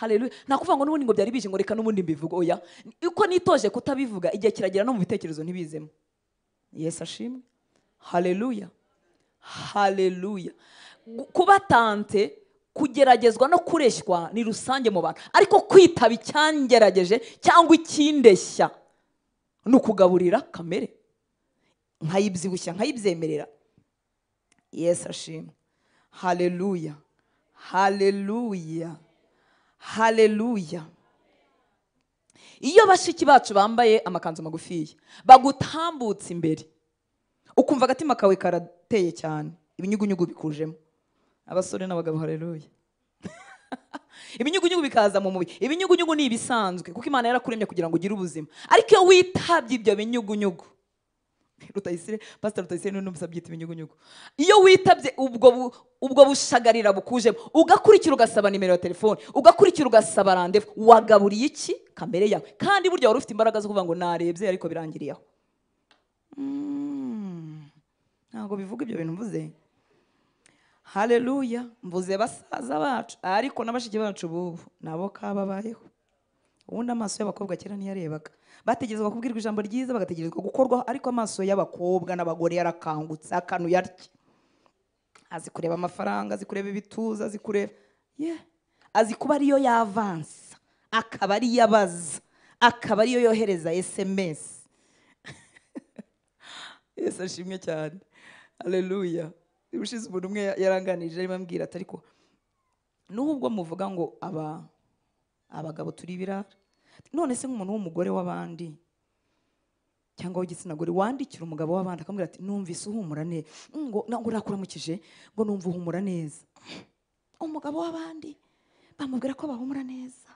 Haleluya. Nakuvuga ngo n'ubundi ngo byari bije ngo reka n'ubundi mbivuga, oya. Uko nitoje kutabivuga, igihe kiragera no mu bitekerezo ntibizemo. Yesu ashimwe. Haleluya. Haleluya. Kuba tante, kugeragezwa no kureshywa ni rusange mu bantu, ariko kwitaba icyangerageje cyangwa ikindeshya ni ukugaburira kamere, nkayibyibushya, nkayibyemerera. Yesu ashimwe. Haleluya. Haleluya. Haleluya. Iyo bashiki bacu bambaye amakanzu magufiya bagutambutse imbere, ukumva agatima kawe karateye cyane, ibinyugunyugu bikujemo. Abasore n'abagabo, haleluya. Ibinyugunyugu bikaza mu mubiri. Ibinyugunyugu ni ibisanzwe kuko Imana yarakuremye kugira ngo ugire ubuzima, ariko iyo witabye ibyo binyugunyugu, Rutayisire, Pastor Rutayisire n'undi byita ibinyugunyugu, iyo witabye ubwo bushagarira bukujemo, ugakurikira ugasaba nimero ya telefone, ugakurikira ugasaba rendez-vous, wagaburiye iki kamere yawe? Kandi burya wari ufite imbaraga zo kuvuga ngo narebye ariko birangiriye aho. Ntabwo bivuga ibyo bintu mvuze. Haleluya. Mvuze basaza bacu, ariko n'abashiki bacu bubu nabo kababayeho. Ubundi amaso y'abakobwa kera ntiyarebaga, bategerezwa kubwirwa ijambo ryiza, bagategerezwa gukorwaho, ariko amaso y'abakobwa n'abagore yarakangutse, akanuye atya, azi kureba amafaranga, azi kureba ibituza, azi kureba azi kuba ariyo yavansa, akaba ariyo abaza, akaba ariyo yohereza SMS. Yesu ashimwe cyane. Haleluya. Ubushize umuntu umwe yaranganije arimo ambwira ati ariko nubwo muvuga ngo abagabo turi ibirara, none se nk'umuntu w'umugore w'abandi cyangwa w'igitsina gore wandikira umugabo w'abandi akamubwira ati numvise uhumura neza, ngo nakuramukije, ngo numva uhumura neza, umugabo w'abandi bamubwira ko bahumura neza.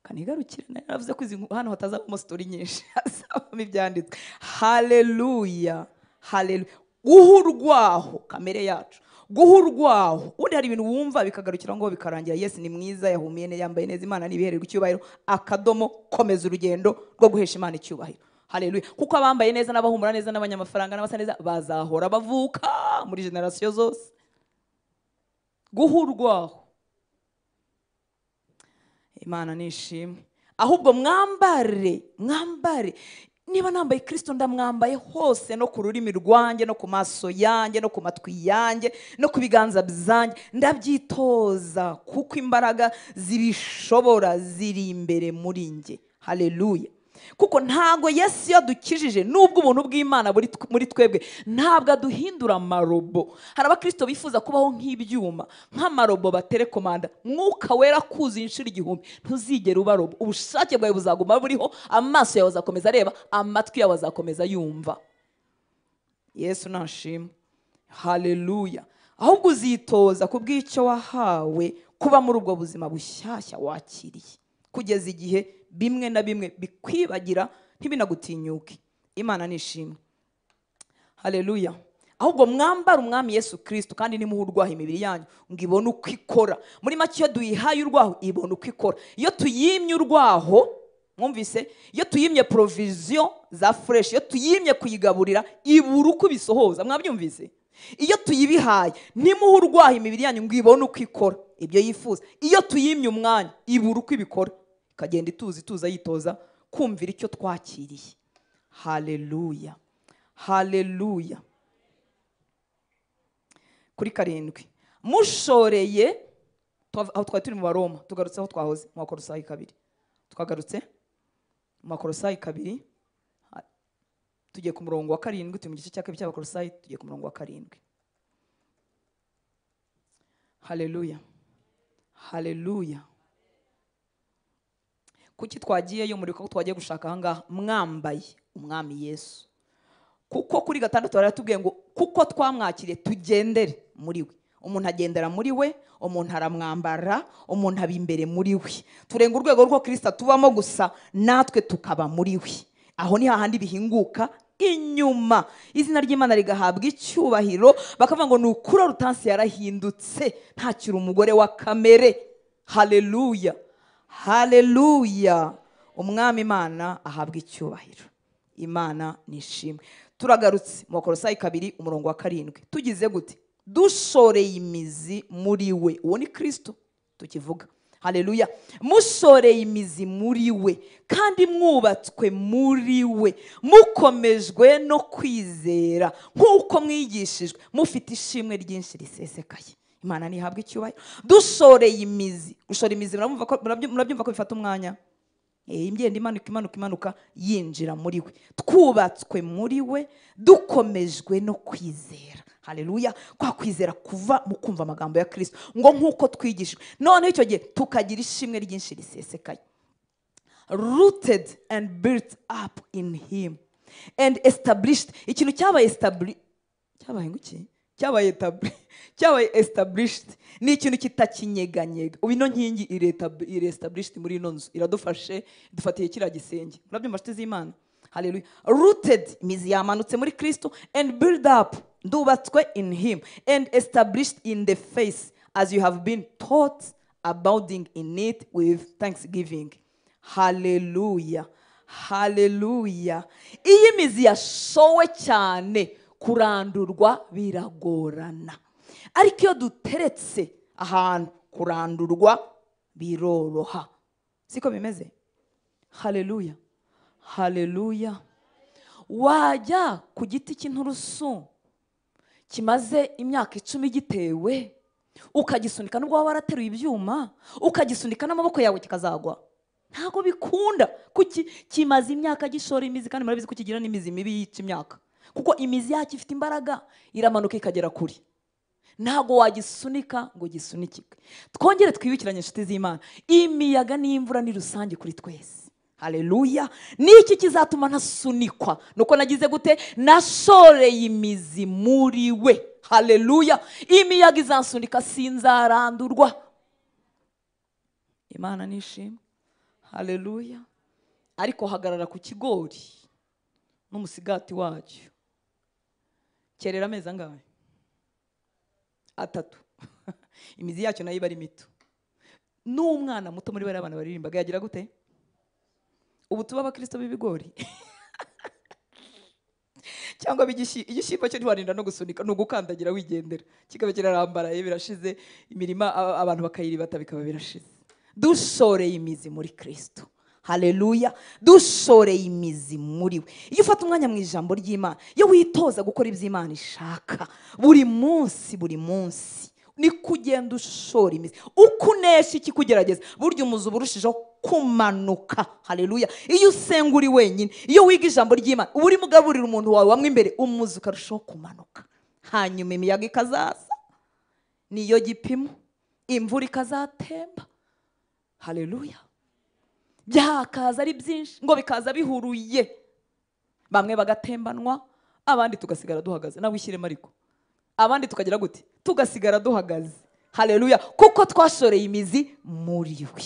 Kanigarukire, naravuze ko izi hano hatazabamo story nyinshi, hazabamo ibyanditswe. Haleluya. Haleluya. Guhurwaho kamere yacu, guhurwaho. Ubundi hari ibintu wumva bikagarukira ngo bikarangira. Yesu ni mwiza, yahumiye neza, yambaye neza, Imana nibihererwa icyubahiro, akadomo, komeza urugendo rwo guhesha Imana icyubahiro. Haleluya. Kuko abambaye neza n'abahumura neza n'abanyamafaranga n'abasa neza bazahora bavuka muri generasiyo zose. Guhurwaho. Imana nishimwe. Ahubwo mwambare, mwambare. Niba nambaye Kristo ndamwambaye hose, no ku rurimi rwanjye, no ku maso yanjye, no ku matwi yanjye, no ku biganza byanjye, ndabyitoza kuko imbaraga zibishobora ziri imbere muri njye. Haleluya. Kuko ntago Yesu yadukijije nubwo ubuntu bw'Imana buri muri twebwe, ntabwo aduhindura amarobo. Hari abakristo bifuza kubaho nk'ibyuma, nk'amarobo baterekomanda. Mwuka wera kuzi inshuro 1000, ntuzigera uba robo. Ubushake bwawe buzaguma buriho, amaso yawe azakomeza areba, amatwi yawe azakomeza yumva. Yesu nashimwe. Haleluya. Ahubwo uzitoza kubw'icyo wahawe kuba muri ubwo buzima bushyashya wakiriye, kugeza igihe bimwe na bimwe bikwibagira ntibinagutinyuke. Imana nishimwe. Haleluya. Ahubwo mwambara umwami Yesu Kristo, kandi nimuhe urwaho imibiri yanyu ngo ibone uko ikora. Muri make iyo duyihaye urwaho ibone uko ikora. Iyo tuyimye urwaho, mwumvise, iyo tuyimye provision za fresh, iyo tuyimye kuyigaburira ibura uko bisohoza. Mwabyumvise? Iyo tuyibihaye, nimuhe urwaho imibiri yanyu ngo ibone uko ikora ibyo yifuza. Iyo tuyimye umwanya ibura uko ibikora, kagenda ituza ituza yitoza kumvira icyo twakiriye. Haleluya. Haleluya. Kuri 7, mushoreye, aho twari turi mu Baroma, tugarutse aho twahoze mu Bakolosayi 2. Twagarutse mu Bakolosayi 2, tugiye ku murongo wa 7, turi mu gice cya 2 cy'Abakolosayi, tugiye ku murongo wa 7. Haleluya. Haleluya. Kuki twagiyeyo muri ko twagiye gushaka ahangaha? Mwambaye umwami Yesu. Kuko kuri 6 baratubwiye ngo kuko twamwakiriye tugendere muri we. Umuntu agendera muri we, umuntu aramwambara, umuntu aba imbere muri we. Turenga urwego rwo Kristo tubamo gusa, natwe tukaba muri we. Aho ni hahandi bihinguka inyuma, izina ry'Imana rigahabwa icyubahiro, bakavuga ngo nukura Rutansi yarahindutse, ntakiri umugore wa kamere. Haleluya. Haleluya. Umwami Imana ahabwa icyubahiro. Imana nishimwe. Turagarutse mu Bakolosayi 2 umurongo wa 7. Tugize gute? Dushoreye imizi muri we, uwo ni Kristo tukivuga. Haleluya. Mushoreye imizi muri we kandi mwubatswe muri we, mukomejwe no kwizera nk'uko mwigishijwe, mufite ishimwe ryinshi risesekaye. Imana ntihabwe icyubahiro. Dushoreye imizi. Gushora imizi murabyumva ko bifata umwanya. Imyenda imanuka imanuka imanuka yinjira muri we. Twubatswe muri we, dukomejwe no kwizera. Haleluya. Kwa kwizera kuva mu kumva amagambo ya Kristo, ngo nkuko twigishijwe. None icyo gihe tukagira ishimwe ryinshi risesekaye. Rooted and built up in him and established. Ikintu cyabaye established, cyabaye nguki? Cyabaye established ni ikintu kitakinyeganyega. Ubu ino nkingi iri established muri ino nzu, iradufashe, dufatiye kiriya gisenge. Murabyumva nshuti z'Imana? Haleluya. Rooted, imizi yamanutse muri Kristo, and built up, ndubatswe in him, and established in the faith as you have been taught, abounding in it with thanksgiving. Haleluya. Haleluya. Iyi mizi yashowe cyane, kurandurwa biragorana. Ariko iyo duteretse ahantu, kurandurwa biroroha. Siko bimeze? Haleluya. Haleluya. Wajya ku giti cy'inturusu kimaze imyaka 10 gitewe, ukagisunika nubwo waba warateruye ibyuma, ukagisunika n'amaboko yawe kikazagwa. Ntago bikunda. Kuki? Kimaze imyaka gishora imizi, kandi murabizi ko kigira n'imizi mibi yica imyaka. Kuko imizi yacyo ifite imbaraga, iramanuka ikagera kuri. Ntago wagisunika ngo gisunikike. Twongere twibukiranye inshuti z'Imana, imiyaga n'imvura ni rusange kuri twese. Haleluya. Niki kizatuma ntasunikwa? Nuko nagize gute? Nashoreye imizi muri we. Haleluya. Imiyaga izansunika sinzarandurwa. Imana nishimwe. Haleluya. Ariko hagarara ku kigori n'umusigati wacyo. Kerera amezi angahe? 3. Imizi yacyo nayo iba ari mito. N'umwana muto muri bari abana baririmbaga yagira gute? Ubu tuba abakristo b'ibigori cyangwa igishyimbo cyo ntiwarinda no gusunika, ni ugukandagira wigendera, kikaba kirarambaraye birashize, imirima abantu bakayiribata bikaba birashize. Dushoreye imizi muri Kristo. Haleluya. Dushoreye imizi muri we. Iyo ufata umwanya mu ijambo ry'Imana, iyo witoza gukora iby'Imana ishaka buri munsi, buri munsi ni kugenda ushora imizi. Uko unesha ikikugerageza, burya umuzi uba urushijeho kumanuka. Haleluya. Iyo usenga uri wenyine, iyo wiga ijambo ry'Imana, uba urimo ugaburira umuntu wawe wamwe imbere, umuzi ukarushaho kumanuka. Hanyuma imiyaga ikazaza, niyo gipimo, imvura ikazatemba. Haleluya. Byakaza ari byinshi, ngo bikaza bihuruye, bamwe bagatembanwa, abandi tugasigara duhagaze. Nawe wishyiremo ariko, abandi tukagira gute? Tugasigara duhagaze. Haleluya. Kuko twashoreye imizi muri we.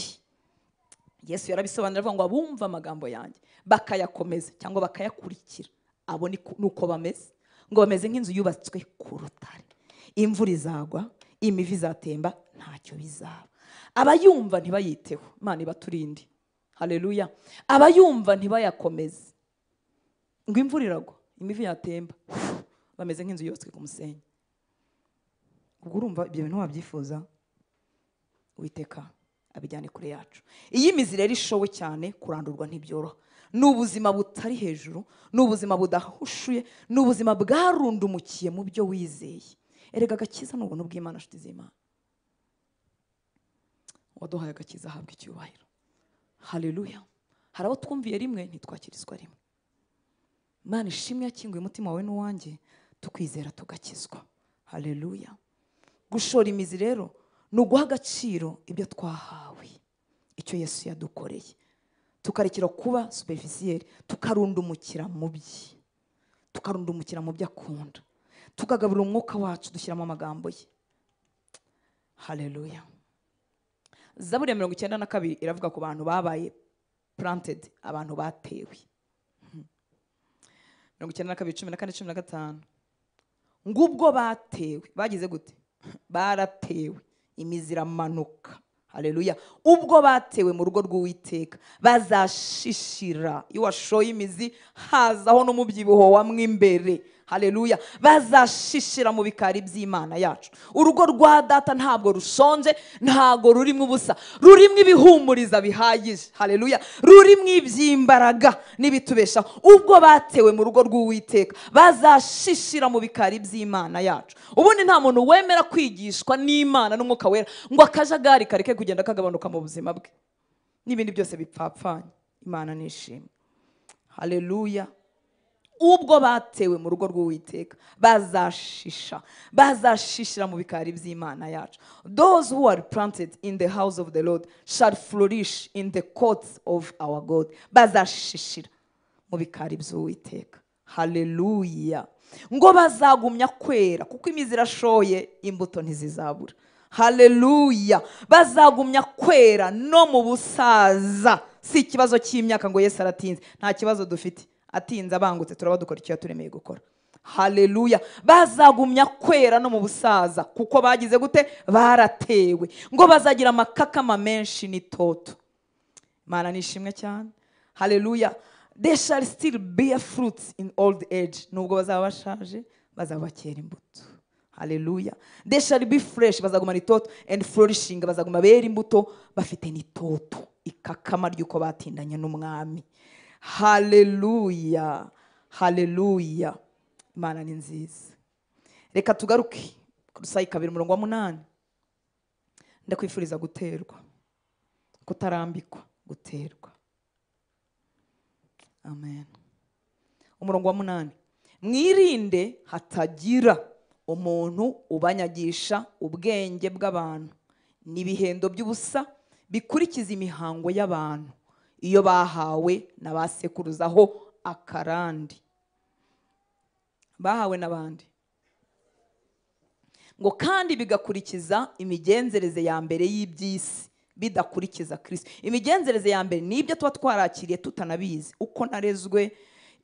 Yesu yarabisobanura avuga ngo abumva amagambo yanjye bakayakomeza cyangwa bakayakurikira, abo nuko bameze, ngo bameze nk'inzu yubatswe ku rutare. Imvura izagwa, imivi izatemba, ntacyo bizaba. Abayumva ntibayiteho, Imana ibaturinde. Haleluya. Abayumva ntibayakomeze, ngo imvura iragwa, imivi yatemba, bameze nk'inzu yubatswe ku musenyi. Ubwo urumva ibyo bintu wabyifuza? Uwiteka abijyane kure yacu. Iyi mizi rero ishowe cyane, kurandurwa ntibyoroha. Ni ubuzima butari hejuru, ni ubuzima budahushuye, ni ubuzima bwarundumukiye mu byo wizeye. Erega agakiza ni ubuntu bw'Imana, nshuti z'Imana. Waduhaye agakiza ahabwa icyubahiro. Haleluya. Hari abo twumviye rimwe ntitwakirizwa rimwe. Imana ishimwe yakinguye umutima wawe n'uwanjye, tukwizera tugakizwa. Haleluya. Gushora imizi rero ni uguha agaciro ibyo twahawe, icyo Yesu yadukoreye, tukarekera kuba superficiel, tukarundumukira mu bye, tukarundumukira mu byo akunda, tukagaburira umwuka wacu dushyiramo amagambo ye. Haleluya. Zaburi ya 92 iravuga ku bantu babaye planted, abantu batewe. 92 14 15. Ngubwo batewe, bagize gute? Baratewe, imizi iramanuka. Haleluya. Ubwo batewe mu rugo rw'Uwiteka bazashishira. Iyo washoye imizi hazaho n'umubyibuho wamwe imbere. Haleluya. Bazashishira mu bikari by'Imana yacu. Urugo rwa data ntabwo rushonje, ntabwo rurimo ubusa, rurimo ibihumuriza bihagije. Haleluya. Rurimo iby'imbaraga n'ibitubeshaho. Ubwo batewe mu rugo rw'Uwiteka bazashishira mu bikari by'Imana yacu. Ubundi nta muntu wemera kwigishwa n'Imana n'Umwuka Wera ngo akajagari kareke kugenda kagabanuka mu buzima bwe, n'ibindi byose bipfapfanye. Imana nishimwe. Haleluya. Ubwo batewe mu rugo rw'Uwiteka bazashisha, bazashishira mu bikari by'Imana yacu. Those who are planted in the house of the Lord shall flourish in the courts of our God. Bazashishira mu bikari by'Uwiteka. Haleluya. Ngo bazagumya kwera kuko imizi irashoye, imbuto ntizizabura. Haleluya. Bazagumya kwera no mu busaza. Si ikibazo cy'imyaka ngo Yesu aratinze, nta kibazo dufite. Atinze abangutse turaba dukora icyo yaturemeye gukora. Haleluya. Bazagumya kwera no mu busaza kuko bagize gute? Baratewe. Ngo bazagira amakakama menshi n'itoto. Imana nishimwe cyane. Haleluya. They shall still bear fruits in old age. Nubwo bazaba bashaje, bazaba bakera imbuto. Haleluya. They shall be fresh, bazaguma n'itoto, and flourishing, bazaguma bera imbuto bafite n'itoto, ikakama ry'uko batindanye n'umwami. Haleluya. Haleluya. Imana ni nziza. Reka tugaruke Kolosayi 2 umurongo wa 8. Ndakwifuriza guterwa, kutarambikwa, guterwa. Amen. Umurongo wa 8. Mwirinde hatagira umuntu ubanyagisha ubwenge bw'abantu n'ibihendo by'ubusa bikurikiza imihango y'abantu iyo bahawe n'abasekuruzaho akarandi. Bahawe n'abandi. Ngo kandi bigakurikiza imigenzereze ya mbere y'iby'isi bidakurikiza Kristo. Imigenzereze ya mbere ni ibyo tuba twarakiriye tutanabizi, uko narezwe,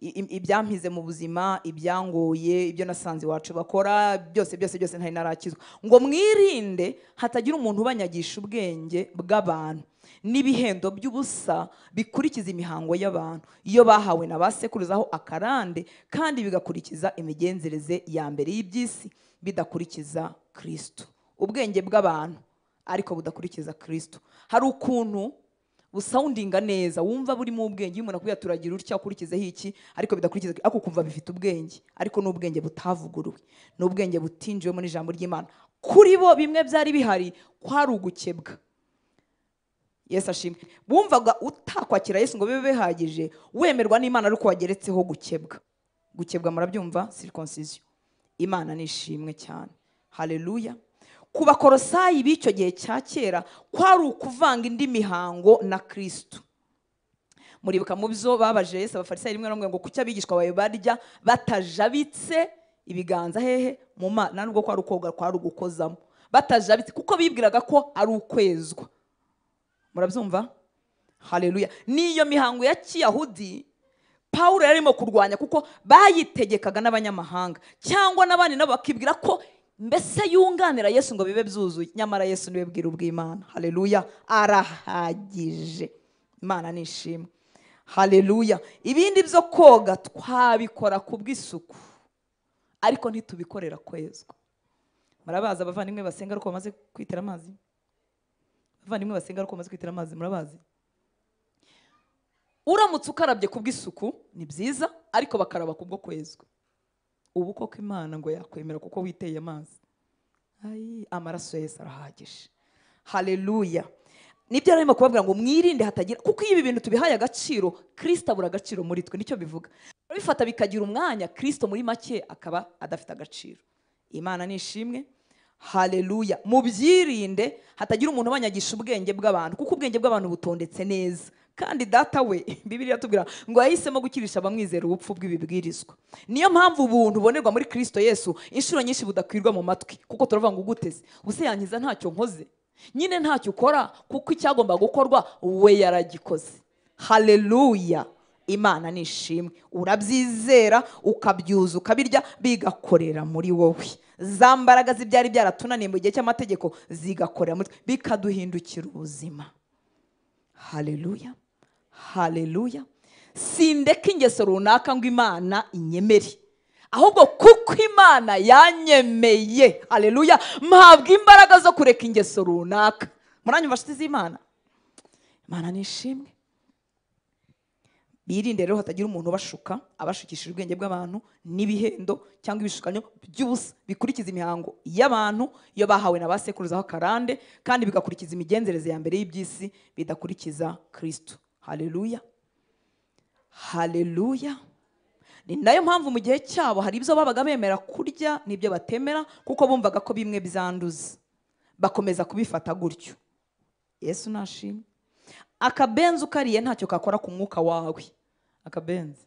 ibyampize mu buzima, ibyangoye, ibyo nasanze iwacu bakora, byose byose byose ntari narakizwa. Ngo mwirinde hatagira umuntu ubanyagisha ubwenge bw'abantu n'ibihendo by'ubusa bikurikiza imihango y'abantu iyo bahawe n'abasekuruzaho akarande, kandi bigakurikiza imigenzereze ya mbere y'iby'isi bidakurikiza Kristo. Ubwenge bw'abantu ariko budakurikiza Kristo. Hari ukuntu busoundinga neza, wumva burimo ubwenge, iyo umuntu akubwira turagira utya ukurikizeho iki, ariko bidakurikiza, ariko kumva bifite ubwenge, ariko n'ubwenge butavuguruwe, n'ubwenge butinjiwemo n'ijambo ry'Imana. Kuri bo bimwe byari bihari kwari ugukebwa. Yesu ashimwe. Bumvaga utakwakira Yesu ngo bibe bihagije, wemerwa n'Imana ariko wageretseho gukebwa. Gukebwa murabyumva, circoncision. Imana nishimwe cyane. Haleluya. Ku Bakolosayi b'icyo gihe cya kera kwari ukuvanga indi mihango na Kristo. Muribuka mu byo babaje Yesu abafarisayo rimwe na rimwe ngo kuki abigishwa bawe barya batajabitse ibiganza hehe mu ma, nubwo kwari ukoga kwari ugukozamo, batajabitse kuko bibwiraga ko ari ukwezwa. Murabyumva? Haleluya. Niyo mihango ya Kiyahudi Paulo yarimo kurwanya kuko bayitegekaga n'abanyamahanga cyangwa n'abandi nabo bakibwira ko mbese yunganira Yesu ngo bibe byuzuye, nyamara Yesu niwe bwira ubw'Imana. Haleluya. Arahagije. Imana nishimwe. Haleluya. Ibindi byo koga twabikora kubw'isuku, ariko ntitubikorera kwezwa. Murabazi abavandimwe basenga ariko bamaze kwitera amazi? Abavandimwe basenga ariko bamaze kwitera amazi, murabazi? Uramutse ukarabye kubw'isuku ni byiza, ariko bakaraba kubwo kwezwa. Ubu koko Imana ngo yakwemera kuko witeye amazi. Ai, amaraso ya Yesu arahagije. Haleluya. Nibyo arimo kubabwira ngo mwirinde hatagira, kuko ibi bintu tubihaye agaciro, Kristo abura agaciro muri twe, nicyo bivuga. Bifata bikagira umwanya, Kristo muri make akaba adafite agaciro. Imana nishimwe. Haleluya. Mubyirinde hatagira umuntu abanyagisha ubwenge bw'abantu, kuko ubwenge bw'abantu butondetse neza. Kandi data we Bibiliya tubwira ngo yahisemo gukirisha abamwizera ubupfu bw'ibibwirizwa. Niyo mpamvu ubuntu bubonerwa muri Kristo Yesu inshuro nyinshi budakwirwa mu matwi, kuko turavuga ngo uguteze ubuse yankiza ntacyo nkoze. Nyine ntacyo ukora kuko icyagomba gukorwa we yaragikoze. Haleluya. Imana nishimwe. Urabyizera ukabyuza ukabirya bigakorera muri wowe. Za mbaraga z'ibyari byaratunaniye mu gihe cy'amategeko zigakorera muri bikaduhindukira ubuzima. Haleluya. Haleluya. Sindeka ingeso runaka ngo Imana inyemere, Ahubwo kuko Imana yanyemeye, haleluya, mpabwa imbaraga zo kureka ingeso runaka. Muranyumva nshuti z'Imana? Imana nishimwe. Birinde rero hatagira umuntu ubashuka, abashukishije ubwenge bw'abantu n'ibihendo cyangwa ibishukanyo by'ubusa bikurikiza imihango y'abantu iyo bahawe na basekuruza aho karande, kandi bigakurikiza imigenzereze ya mbere y'iby'isi bidakurikiza Kristo. Haleluya, haleluya. Ni nayo mpamvu mu gihe cyabo hari ibyo babaga bemera kurya n'ibyo batemera, kuko bumvaga ko bimwe byanduza, bakomeza kubifata gutyo. Yesu nashimwe. Akabenzi ukariye ntacyo kakora ku mwuka wawe. Akabenzi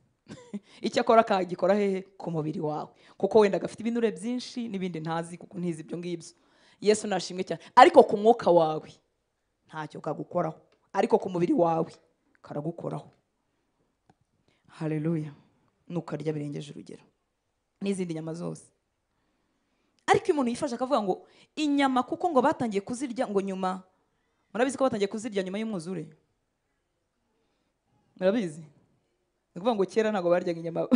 icyo akora kagikora hehe? Ku mubiri wawe, kuko wenda gafite ibinure byinshi n'ibindi ntazi, kuko ntizi ibyo ngibyo. Yesu nashimwe cyane. Ariko ku mwuka wawe ntacyo kagukoraho, ariko ku mubiri wawe karagukoraho. Haleluya. Nukarya birengeje urugero n'izindi nyama zose. Ariko umuntu yifasha akavuga ngo inyama, kuko ngo batangiye kuzirya ngo nyuma, murabizi ko batangiye kuzirya nyuma y'umwuzure, murabizi? Ni ukuvuga ngo kera ntabwo baryaga inyama,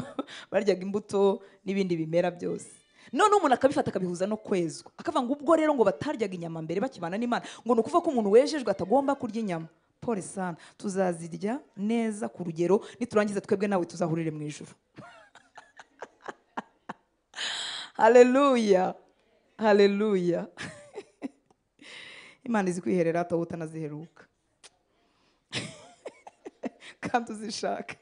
baryaga imbuto n'ibindi bimera byose. None umuntu akabifata akabihuza no kwezwa, akavuga ngo ubwo rero ngo bataryaga inyama mbere bakibana n'Imana, ngo ni ukuvuga ko umuntu wejejwe atagomba kurya inyama. Pole sana, tuzazirya neza ku rugero, niturangiza twebwe nawe tuzahurire mu ijuru. Haleluya, haleluya. Imana izi kwiherera ataho utanaziheruka kandi uzishaka.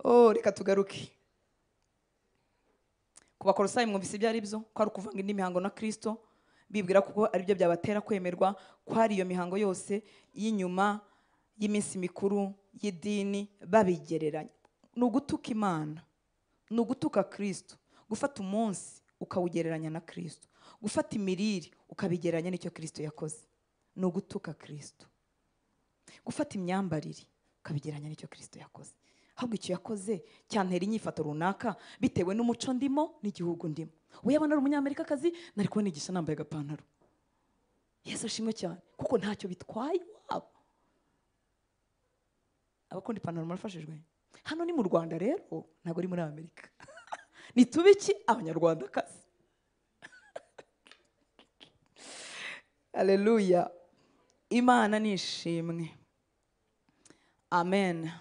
Oh, reka tugaruke ku Bakolosayi. Mwumvise ibyo ari byo, ko ari ukuvanga indi mihango na Kristo, bibwira kuko ari byo byabatera kwemerwa, ko ari iyo mihango yose y'inyuma y'iminsi mikuru y'idini babigereranya. Ni ugutuka Imana, ni ugutuka Kristo, gufata umunsi ukawugereranya na Kristo, gufata imirire ukabigereranya n'icyo Kristo yakoze, ni ugutuka Kristo. Gufata imyambarire ukabigereranya n'icyo Kristo yakoze. Ahubwo icyo yakoze cyantera inyifato runaka bitewe n'umuco ndimo n'igihugu ndimo. Uyabona ari umunyamerikakazi, nari kubona igisha nambaye agapantaro. Yesu ashimwe cyane, kuko ntacyo bitwaye iwabo. Abakunda ipantaro murafashijwe. Hano ni mu Rwanda rero, ntabwo ari muri Amerika. Nitube iki? Abanyarwandakazi. Haleluya. Imana nishimwe. Amen.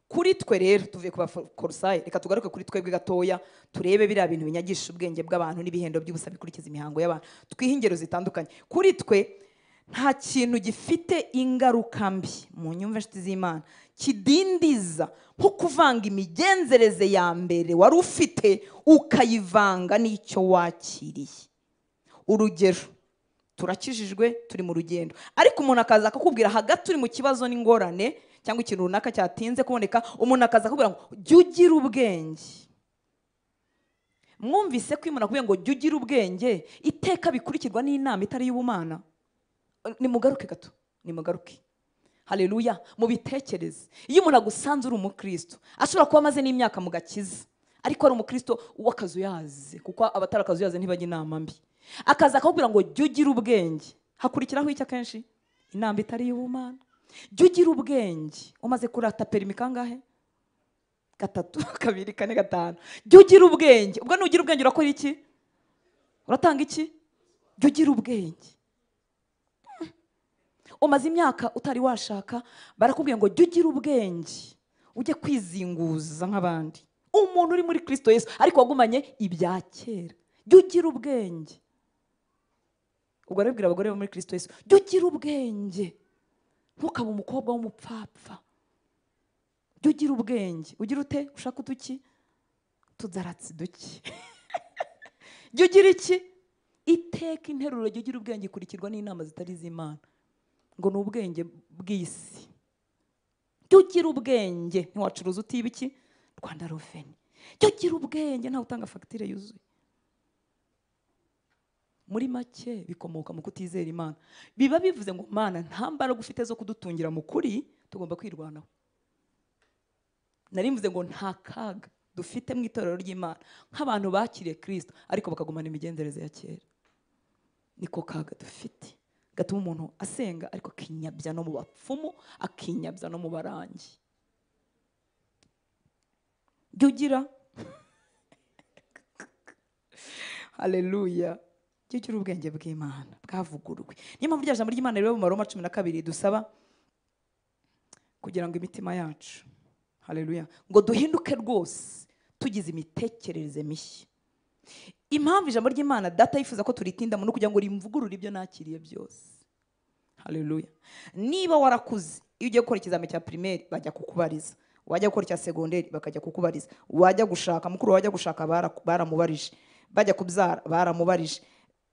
Kuri twe rero tuvuye ku Bakolosayi, reka tugaruke kuri twebwe gatoya, turebe biriya bintu binyagisha ubwenge bw'abantu n'ibihendo by'ubusa bikurikiza imihango y'abantu, twihe ingero zitandukanye. Kuri twe nta kintu gifite ingaruka mbi, mu nyumve nshuti z'Imana, kidindiza nko kuvanga imigenzereze ya mbere wari ufite ukayivanga n'icyo wakiriye. Urugero, turakijijwe turi mu rugendo, ariko umuntu akaza akakubwira hagati uri mu kibazo n'ingorane cyangwa ikintu runaka cyatinze kuboneka, umuntu akaza akakubwira ngo jya ugira ubwenge. Mwumvise ko umuntu akubwiye ngo jya ugira ubwenge, iteka bikurikirwa n'inama itari y'ubumana. Nimugaruke gato, nimugaruke. Haleluya, mubitekereze. Iyo umuntu agusanze uri umukristo, ashobora kuba amaze n'imyaka mu gakiza, ariko ari umukristo w'akazuyaze, kuko abatari akazuyaze ntibajya inama mbi. Akaza akakubwira ngo jya ugira ubwenge, hakurikiraho iki akenshi? Inama itari y'ubumana. Jya ugira ubwenge. Umaze kurata perimi kangahe? 3, 2, 4, 5. Jya ugira ubwenge. Ubwo nugira ubwenge urakora iki? Uratanga iki? Jya ugira ubwenge. Umaze imyaka utari washaka, barakubwiye ngo jya ugira ubwenge, ujye kwizinguza nk'abandi. Umuntu uri muri Kristo Yesu ariko wagumanye ibya kera, jya ugira ubwenge. Ubwo arabwira abagore bo muri Kristo Yesu, jya ugira ubwenge, ntukabe umukobwa w'umupfapfa. Jya ugira ubwenge. Ugira ute? Ushaka utuki? Tuzaratsi duki. Jya ugira iki? Iteka interuro jya ugira ubwenge ikurikirwa n'inama zitari iz'Imana, ngo ni ubwenge bw'isi. Jya ugira ubwenge, ntiwacuruza utiba iki? Rwanda Revenue. Jya ugira ubwenge, ntawe utanga fagitire yuzuye. Muri make bikomoka mu kutizera Imana. Biba bivuze ngo Mana nta mbaraga ufite zo kudutungira mu kuri, tugomba kwirwanaho. Nari mvuze ngo nta kaga dufite mu itorero ry'Imana nk'abantu bakiriye Kristo ariko bakagumana imigenzereze ya kera. Niko kaga dufite, gatuma umuntu asenga ariko akinyabya no mu bapfumu, akinyabya no mu barangi. Jya ugira haleluya, jya ugira ubwenge bw'Imana bwavuguruwe. Niyo mpamvu rya jambo ry'Imana riri mu Baroma 12 dusaba kugira ngo imitima yacu, haleluya, ngo duhinduke rwose tugize imitekerereze mishya. Impamvu ijambo ry'Imana data yifuza ko turitindamo no kugira ngo rimvugurure ibyo nakiriye byose. Haleluya. Niba warakuze, iyo ugiye gukora ikizami cya primaire bajya kukubariza, wajya gukora icya secondaire bakajya kukubariza, wajya gushaka mukuru wajya gushaka baramubarije, bajya kubyara baramubarije,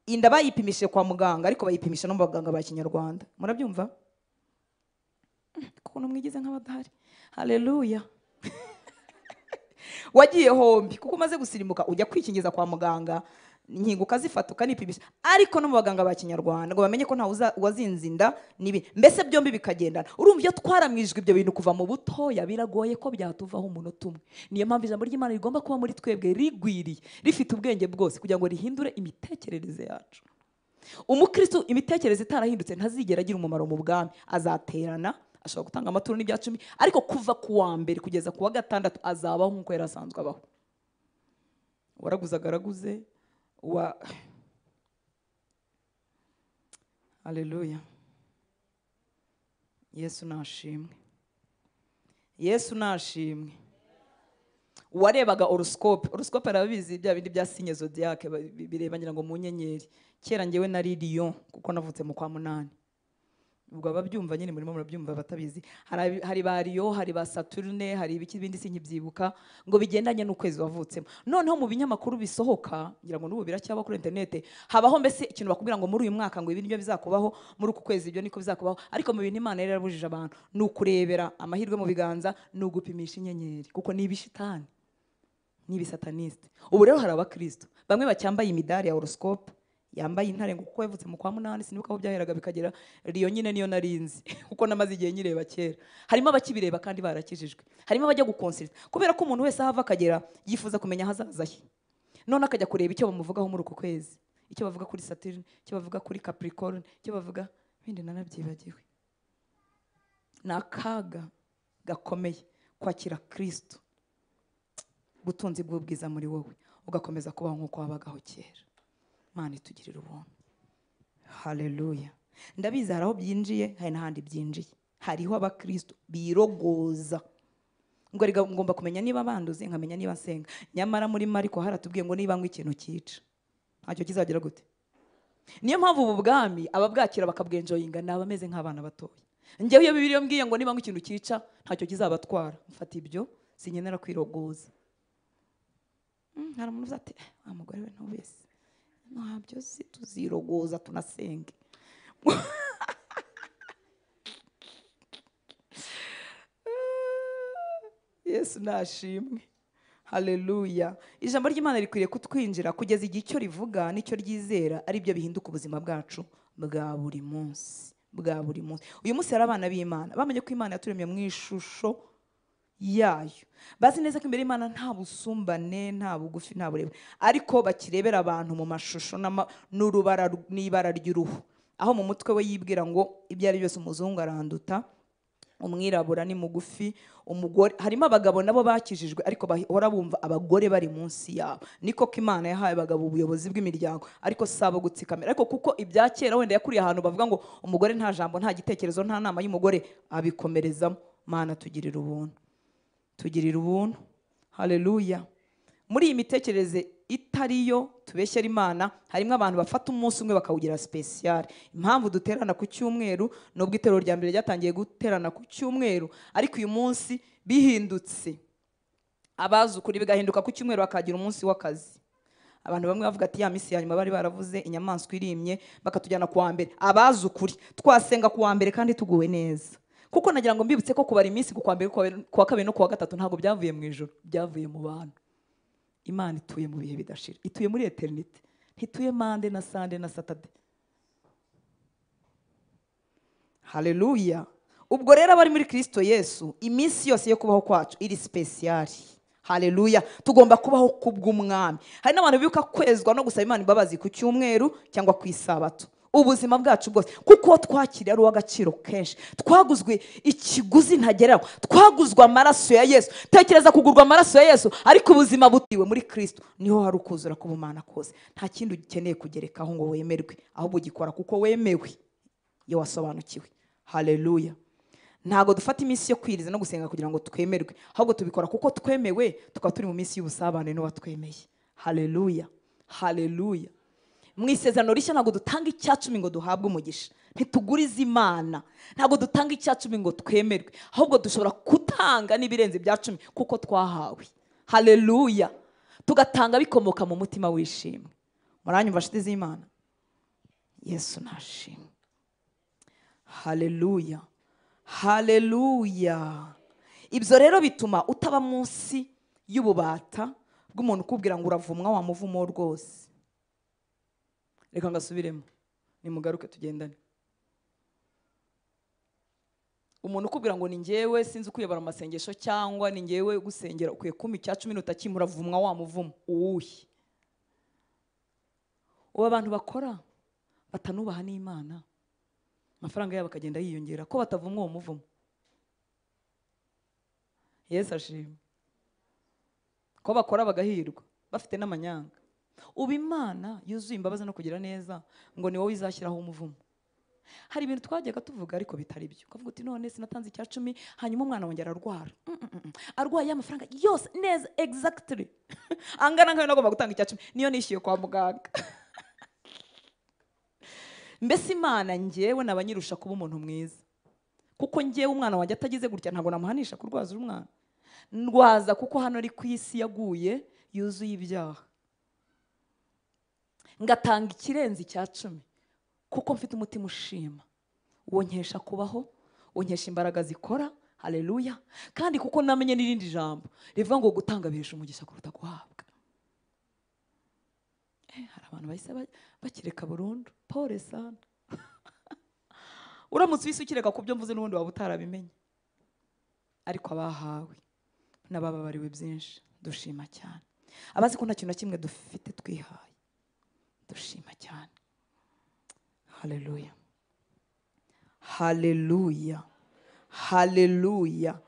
inda bayipimishije kwa muganga ariko bayipimisha no mu baganga ba Kinyarwanda. Murabyumva kuko mwigize nk'abadahari. Haleluya. Wagiye hombi kuko umaze gusirimuka ujya kwikingiza kwa muganga, inkingo ukazifata ukanipimisha, ariko no mu baganga ba Kinyarwanda ngo bamenye ko nta wazinze inda nibi, mbese byombi bikagendana. Urumva iyo twaramwijwe ibyo bintu kuva mu butoya biragoye ko byatuvaho umunota umwe. Niyo mpamvu ijambo ry'Imana rigomba kuba muri twebwe rigwiriye, rifite ubwenge bwose kugira ngo rihindure imitekerereze yacu. Umukristo imitekerereze itarahindutse ntazigera agira umumaro mu bwami. Azaterana, ashobora gutanga amaturo n'ibya 10, ariko kuva ku wa mbere kugeza ku wa gatandatu azabaho nk'uko yari asanzwe abaho. Waraguzaga araguze wa. Haleluya. Yesu nashimwe. Yesu nashimwe. Warebaga horoscope, horoscope arabizi bya bindi bya signe zodiac bireba ngira ngo mu nyenyeri. Kera ngewe nari Lion kuko navutse mu kwa 8. Ubwo ababyumva nyine murimo murabyumva batabizi. Hari ba Lion, hari ba Saturne, hari ibiki bindi sinkibyibuka ngo bigendanye n'ukwezi wavutsemo. Noneho mu binyamakuru bisohoka ngira ngo n'ubu biracyaba kuri internet, habaho mbese ikintu bakubwira ngo muri uyu mwaka ngo ibi nibyo bizakubaho, muri uku kwezi ibyo niko bizakubaho. Ariko mu bintu Imana yari yarabujije abantu ni ukurebera amahirwe mu biganza, ni ugupimisha inyenyeri, kuko ni ibishitani, ni ibisataniste. Ubu rero hari abakristo bamwe bacyambaye imidari ya horoscope, yambaye intare ngo kuko yavutse mu kwa 8, sinibuka aho byaheraga bikagera Lion nyine niyo narinzi kuko namaze igihe nyireba kera. Harimo abakibireba kandi barakijijwe, harimo abajya gukonsulta kubera ko umuntu wese ahava akagera yifuza kumenya ahazaza he, none akajya kureba icyo bamuvugaho muri uku kwezi, icyo bavuga kuri Saturne, icyo bavuga kuri Capricorn, icyo bavuga bindi nanabyibagiwe. Ni akaga gakomeye kwakira Kristo, ubutunzi bw'ubwiza muri wowe, ugakomeza kubaho nk'uko wabagaho kera. Imana itugirira ubuntu. Haleluya. Ndabizi hari aho byinjiye, hari n'ahandi byinjiye. Hariho abakristo birogoza ngo rega ngomba kumenya niba banduze, nkamenya niba nsenga. Nyamara muri Mariko haratubwiye ngo niba ngwa ikintu cyica ntacyo kizagira gute. Niyo mpamvu ubu bwami ababwakira bakabwenjoyinga ni abameze nk'abana batoya. Njyewe iyo Bibiliya mbwiye ngo niba ngwa ikintu cyica ntacyo kizabatwara, mfata ibyo, sinkenera kwirogoza. Hari umuntu uvuze ati wa mugore we ntubese ntabyo si tuzirogoza tunasenge. Yesu nashimwe. Haleluya. Ijambo ry'Imana rikwiriye kutwinjira kugeza igihe icyo rivuga n'icyo ryizera ari byo bihinduka ubuzima bwacu bwa buri munsi, bwa buri munsi. Uyu munsi hari abana b'Imana bamenye ko Imana yaturemye mu ishusho yayo, bazi neza ko imbere y'Imana nta busumbane, nta bugufi, nta burebure, ariko bakirebera abantu mu mashusho n'urubara n'ibara ry'uruhu, aho mu mutwe we yibwira ngo ibyo ari byose umuzungu aranduta, umwirabura ni mugufi, umugore. Harimo abagabo nabo bakijijwe ariko bahora bumva abagore bari munsi yabo. Niko ko Imana yahaye abagabo ubuyobozi bw'imiryango, ariko sabo gutsikamira. Ariko kuko ibya kera wenda yakuriye ahantu bavuga ngo umugore nta jambo, nta gitekerezo, nta nama y'umugore, abikomerezamo. Mana tugirira ubuntu, tugirira ubuntu. Haleluya. Muri iyi mitekerereze itariyo tubeshyera Imana, harimo abantu bafata umunsi umwe bakawugira special. Impamvu duterana ku cyumweru, nubwo iterero rya mbere ryatangiye guterana ku cyumweru, ariko uyu munsi bihindutse, abazi ukuri bigahinduka ku cyumweru bakagira umunsi w'akazi. Abantu bamwe bavuga ati ya misi ya nyuma bari baravuze inyamaswa irimye, bakatujyana ku wa mbere. Abazi ukuri twasenga ku wa mbere kandi tuguwe neza, kuko nagira ngo mbibutse ko kubara iminsi ku wa mbere, ku wa kabiri no ku wa gatatu ntabwo byavuye mu ijuru, byavuye mu bantu. Imana ituye mu bihe bidashira, ituye muri eternity, ntituye mande na sande na saturday. Haleluya. Ubwo rero abari muri Kristo Yesu, iminsi yose yo kubaho kwacu iri special. Haleluya. Tugomba kubaho kubw'umwami. Hari n'abantu bibuka kwezwa no gusaba Imana imbabazi ku cyumweru cyangwa ku isabato. Ubuzima bwacu bwose, kuko twakiriye ari uw'agaciro kenshi, twaguzwe ikiguzi ntagereranywa, twaguzwe amaraso ya Yesu. Tekereza kugurwa amaraso ya Yesu, ariko ubuzima butiwe muri Kristo niho hari ukuzura k'ubumana kose. Nta kindi ukeneye kugerekaho ngo wemerwe, ahubwo ugikora kuko wemewe iyo wasobanukiwe. Haleluya. Ntago dufata iminsi yo kwiriza no gusenga kugira ngo twemerwe, ahubwo tubikora kuko twemewe, tukaba turi mu minsi y'ubusabane n'uwatwemeye. Haleluya, haleluya. Mu isezerano rishya ntabwo dutanga icyacumi ngo duhabwe umugisha, ntitugurize Imana, ntabwo dutanga icyacumi ngo twemerwe, ahubwo dushobora gutanga n'ibirenze ibya cumi kuko twahawe. Haleluya. Tugatanga bikomoka mu mutima wishimwe. Muranyumva nshuti z'Imana? Yesu nashimwe. Haleluya, haleluya. Ibyo rero bituma utaba munsi y'ububata bw'umuntu ukubwira ngo uravumwa wa muvumo rwose. Reka ngasubiremo, nimugaruke tugendane. Umuntu ukubwira ngo ni njyewe sinzi ukuyobora amasengesho cyangwa ni njyewe gusengera ukwiye kumpa icya cumi n'utakimura, uravumwa wa muvumo uwuhe? Ubu abantu bakora batanubaha n'Imana, amafaranga yabo akagenda yiyongera, ko batavumwa uwo muvumo. Yesu ashimwe. Ko bakora bagahirwa bafite n'amanyanga. Ubu Imana yuzuye imbabazi no kugira neza ngo ni wowe izashyiraho umuvumo. Hari ibintu twajyaga tuvuga ariko bitari byo. Ukavuga uti none sinatanze icya cumi, hanyuma umwana wanjye ararwara. Arwaye amafaranga yose neza exactly angana nkayo nagomba gutanga icya cumi, niyo nishyuye kwa muganga. Mbese Imana njyewe nabanyirusha kuba umuntu mwiza, kuko njyewe umwana wanjye atagize gutya ntabwo namuhanisha kurwaza umwana. Ndwaza kuko hano ari ku isi yaguye yuzuye ibyaha. Ngatanga ikirenze icya cumi kuko mfite umutima ushima, uwo nkesha kubaho, uwo nkesha imbaraga zikora. Haleluya. Kandi kuko namenye n'irindi jambo rivuga ngo gutanga bihesha umugisha kuruta guhabwa. Hari abantu bahise bakireka burundu. Pole sana. Uramutse wise ukireka ku byo mvuze n'ubundi waba utarabimenye. Ariko abahawe n'abababariwe byinshi dushima cyane. Abazi ko nta kintu na kimwe dufite twihaye, dushima cyane. Haleluya, haleluya, haleluya.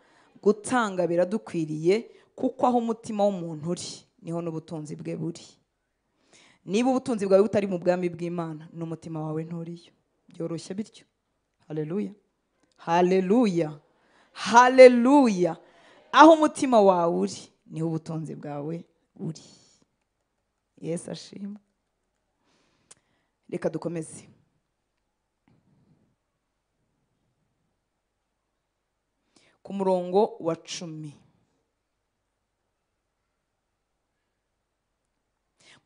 Gutanga biradukwiriye kuko aho umutima w'umuntu uri niho n'ubutunzi bwe buri. Niba ubutunzi bwawe butari mu bwami bw'Imana, n'umutima wawe nturiyo. Byoroshye bityo. Haleluya, haleluya, haleluya. Aho umutima wawe uri niho ubutunzi bwawe buri. Yesu ashimwe. Reka dukomeze. Ku murongo wa 10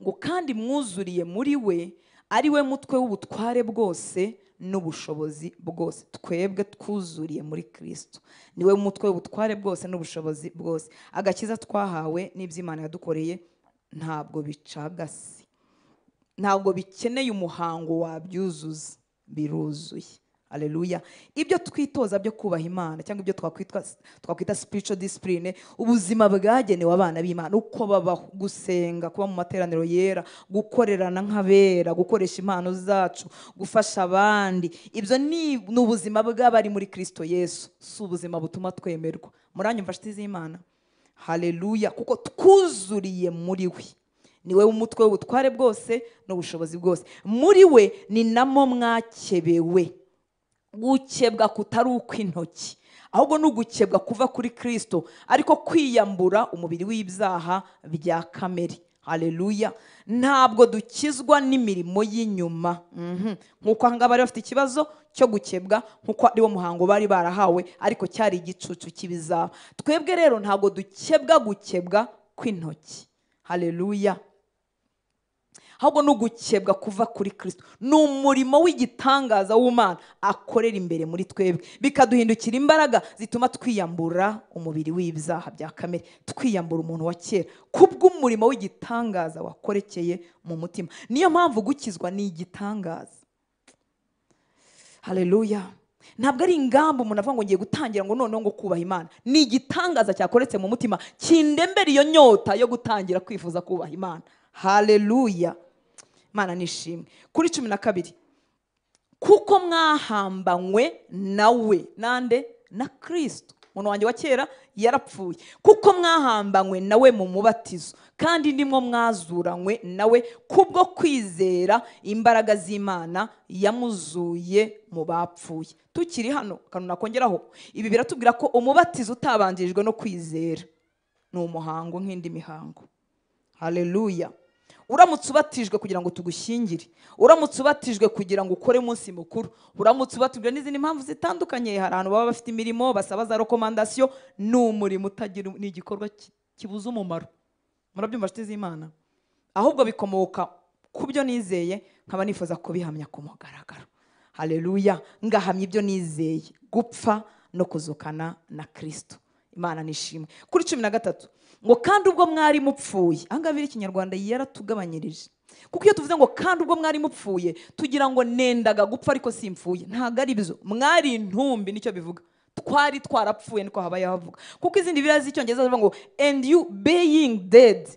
ngo kandi mwuzuriye muri we, ari we mutwe w'ubutware bwose n'ubushobozi bwose. Twebwe twuzuriye muri Kristo, niwe mutwe w'ubutware bwose n'ubushobozi bwose. Agakiza twahawe n'iby'Imana yadukoreye ntabwo bicagase, ntabwo bikeneye umuhango wabyuzuza, biruzuye. Haleluya. Ibyo twitoza byo kubaha Imana cyangwa ibyo twakwita spiritual discipline, ubuzima bwagenewe abana b'Imana, uko babaho, gusenga, kuba mu materaniro yera, gukorerana nk'abera, gukoresha impano zacu, gufasha abandi, ibyo ni ubuzima bw'abari muri Kristo Yesu, si ubuzima butuma twemerwa. Muranyumva nshuti z'Imana? Haleluya. Kuko twuzuriye muri we, niwe umutwe w'ubutware bwose n'ubushobozi bwose. Muri we ni namo mwakebewe. Gukebwa kutari ukw'intoki, ahubwo ni ugukebwa kuva kuri Kristo, ariko kwiyambura umubiri w'ibyaha bya kamere. Haleluya. Ntabwo dukizwa n'imirimo y'inyuma. Nkuko aha ngaha bari bafite ikibazo cyo gukebwa, nkuko ari wo muhango bari barahawe, ariko cyari igicucu cy'ibizaba. Twebwe rero ntabwo dukebwa gukebwa kw'intoki. Haleluya. Ahubwo ni ugukebwa kuva kuri Kristo, ni umurimo w'igitangaza w'Imana akorera imbere muri twebwe, bikaduhindukira imbaraga zituma twiyambura umubiri w'ibyaha bya kamere, twiyambura umuntu wa kera kubw'umurimo w'igitangaza wakorekeye mu mutima. Niyo mpamvu gukizwa ni igitangaza. Haleluya. Ntabwo ari ingamba umuntu avuga ngo ngiye gutangira ngo noneho ngo kubaha Imana. Ni igitangaza cyakoretse mu mutima, kindembera iyo nyota yo gutangira kwifuza kubaha Imana. Haleluya. Imana nishimwe. Kuri 12 Kuko mwahambanywe nawe nande na Kristo. Umuntu wanjye wa kera yarapfuye. Kuko mwahambanywe nawe mu mubatizo, kandi nimwo mwazuranywe nawe kubwo kwizera imbaraga z'Imana yamuzuye mu bapfuye. Tukiri hano kantu nakongeraho, ibi biratubwira ko umubatizo utabanjirijwe no kwizera ni umuhango nk'indi mihango. Haleluya. Uramutse ubatijwe kugira ngo tugushyingire, uramutse ubatijwe kugira ngo ukore umunsi mukuru, uramutse ubatijwe n'izindi mpamvu zitandukanye, hari abantu baba bafite imirimo basaba za recommandation, ni umurimo utagira, ni igikorwa kibuza umumaro. Murabyumva nshuti z'Imana? Ahubwo bikomoka ku byo nizeye, nkaba nifuza kubihamya ku mugaragaro. Haleluya. Ngahamya ibyo nizeye, gupfa no kuzukana na Kristo. Imana nishimwe. Kuri 13 ngo kandi ubwo mwari mupfuye. Aha biri Ikinyarwanda yaratugabanyirije, kuko iyo tuvuze ngo kandi ubwo mwari mupfuye tugira ngo nendaga gupfa ariko simpfuye. Ntabwo ari bizo, mwari intumbi nicyo bivuga, twari twarapfuye niko habaye havuga. Kuko izindi biriya z'icyongereza zivuga ngo and you being dead,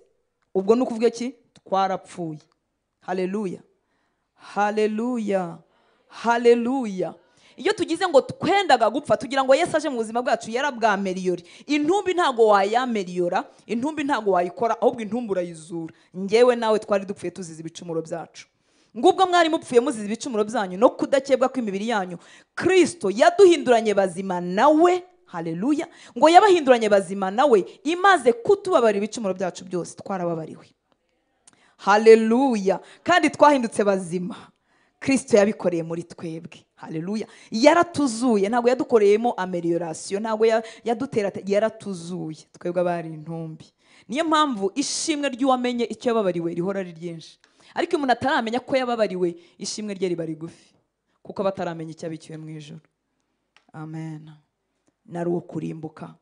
ubwo ni ukuvuga iki? Twarapfuye. Haleluya, haleluya, haleluya. Iyo tugize ngo twendaga gupfa tugira ngo Yesu aje mu buzima bwacu yarabwameriyori. Intumbi ntago wayameriyora, intumbi ntago wayikora, ahubwo intumbi urayizura. Njyewe nawe twari dupfuye tuzize ibicumuro byacu. Ngubwo mwari mupfuye muzize ibicumuro byanyu no kudakebwa kw'imibiri yanyu, Kristo yaduhinduranye bazima nawe. Haleluya. Ngo yabahinduranye bazima nawe imaze kutubabarira ibicumuro byacu byose, twarababariwe. Haleluya. Kandi twahindutse bazima. Kristo yabikoreye muri twebwe. Haleluya. Yaratuzuye, ntabwo yadukoreyemo amelioration, ntabwo yadutera, yaratuzuye twebwe abari intumbi. Niyo mpamvu ishimwe ry'uwamenye icyo yababariwe rihora ari ryinshi. Ariko umuntu ataramenya ko yababariwe, ishimwe rye riba rigufi, kuko bataramenya icyo abikiwe mu ijuru. Amen. Nari uwo kurimbuka,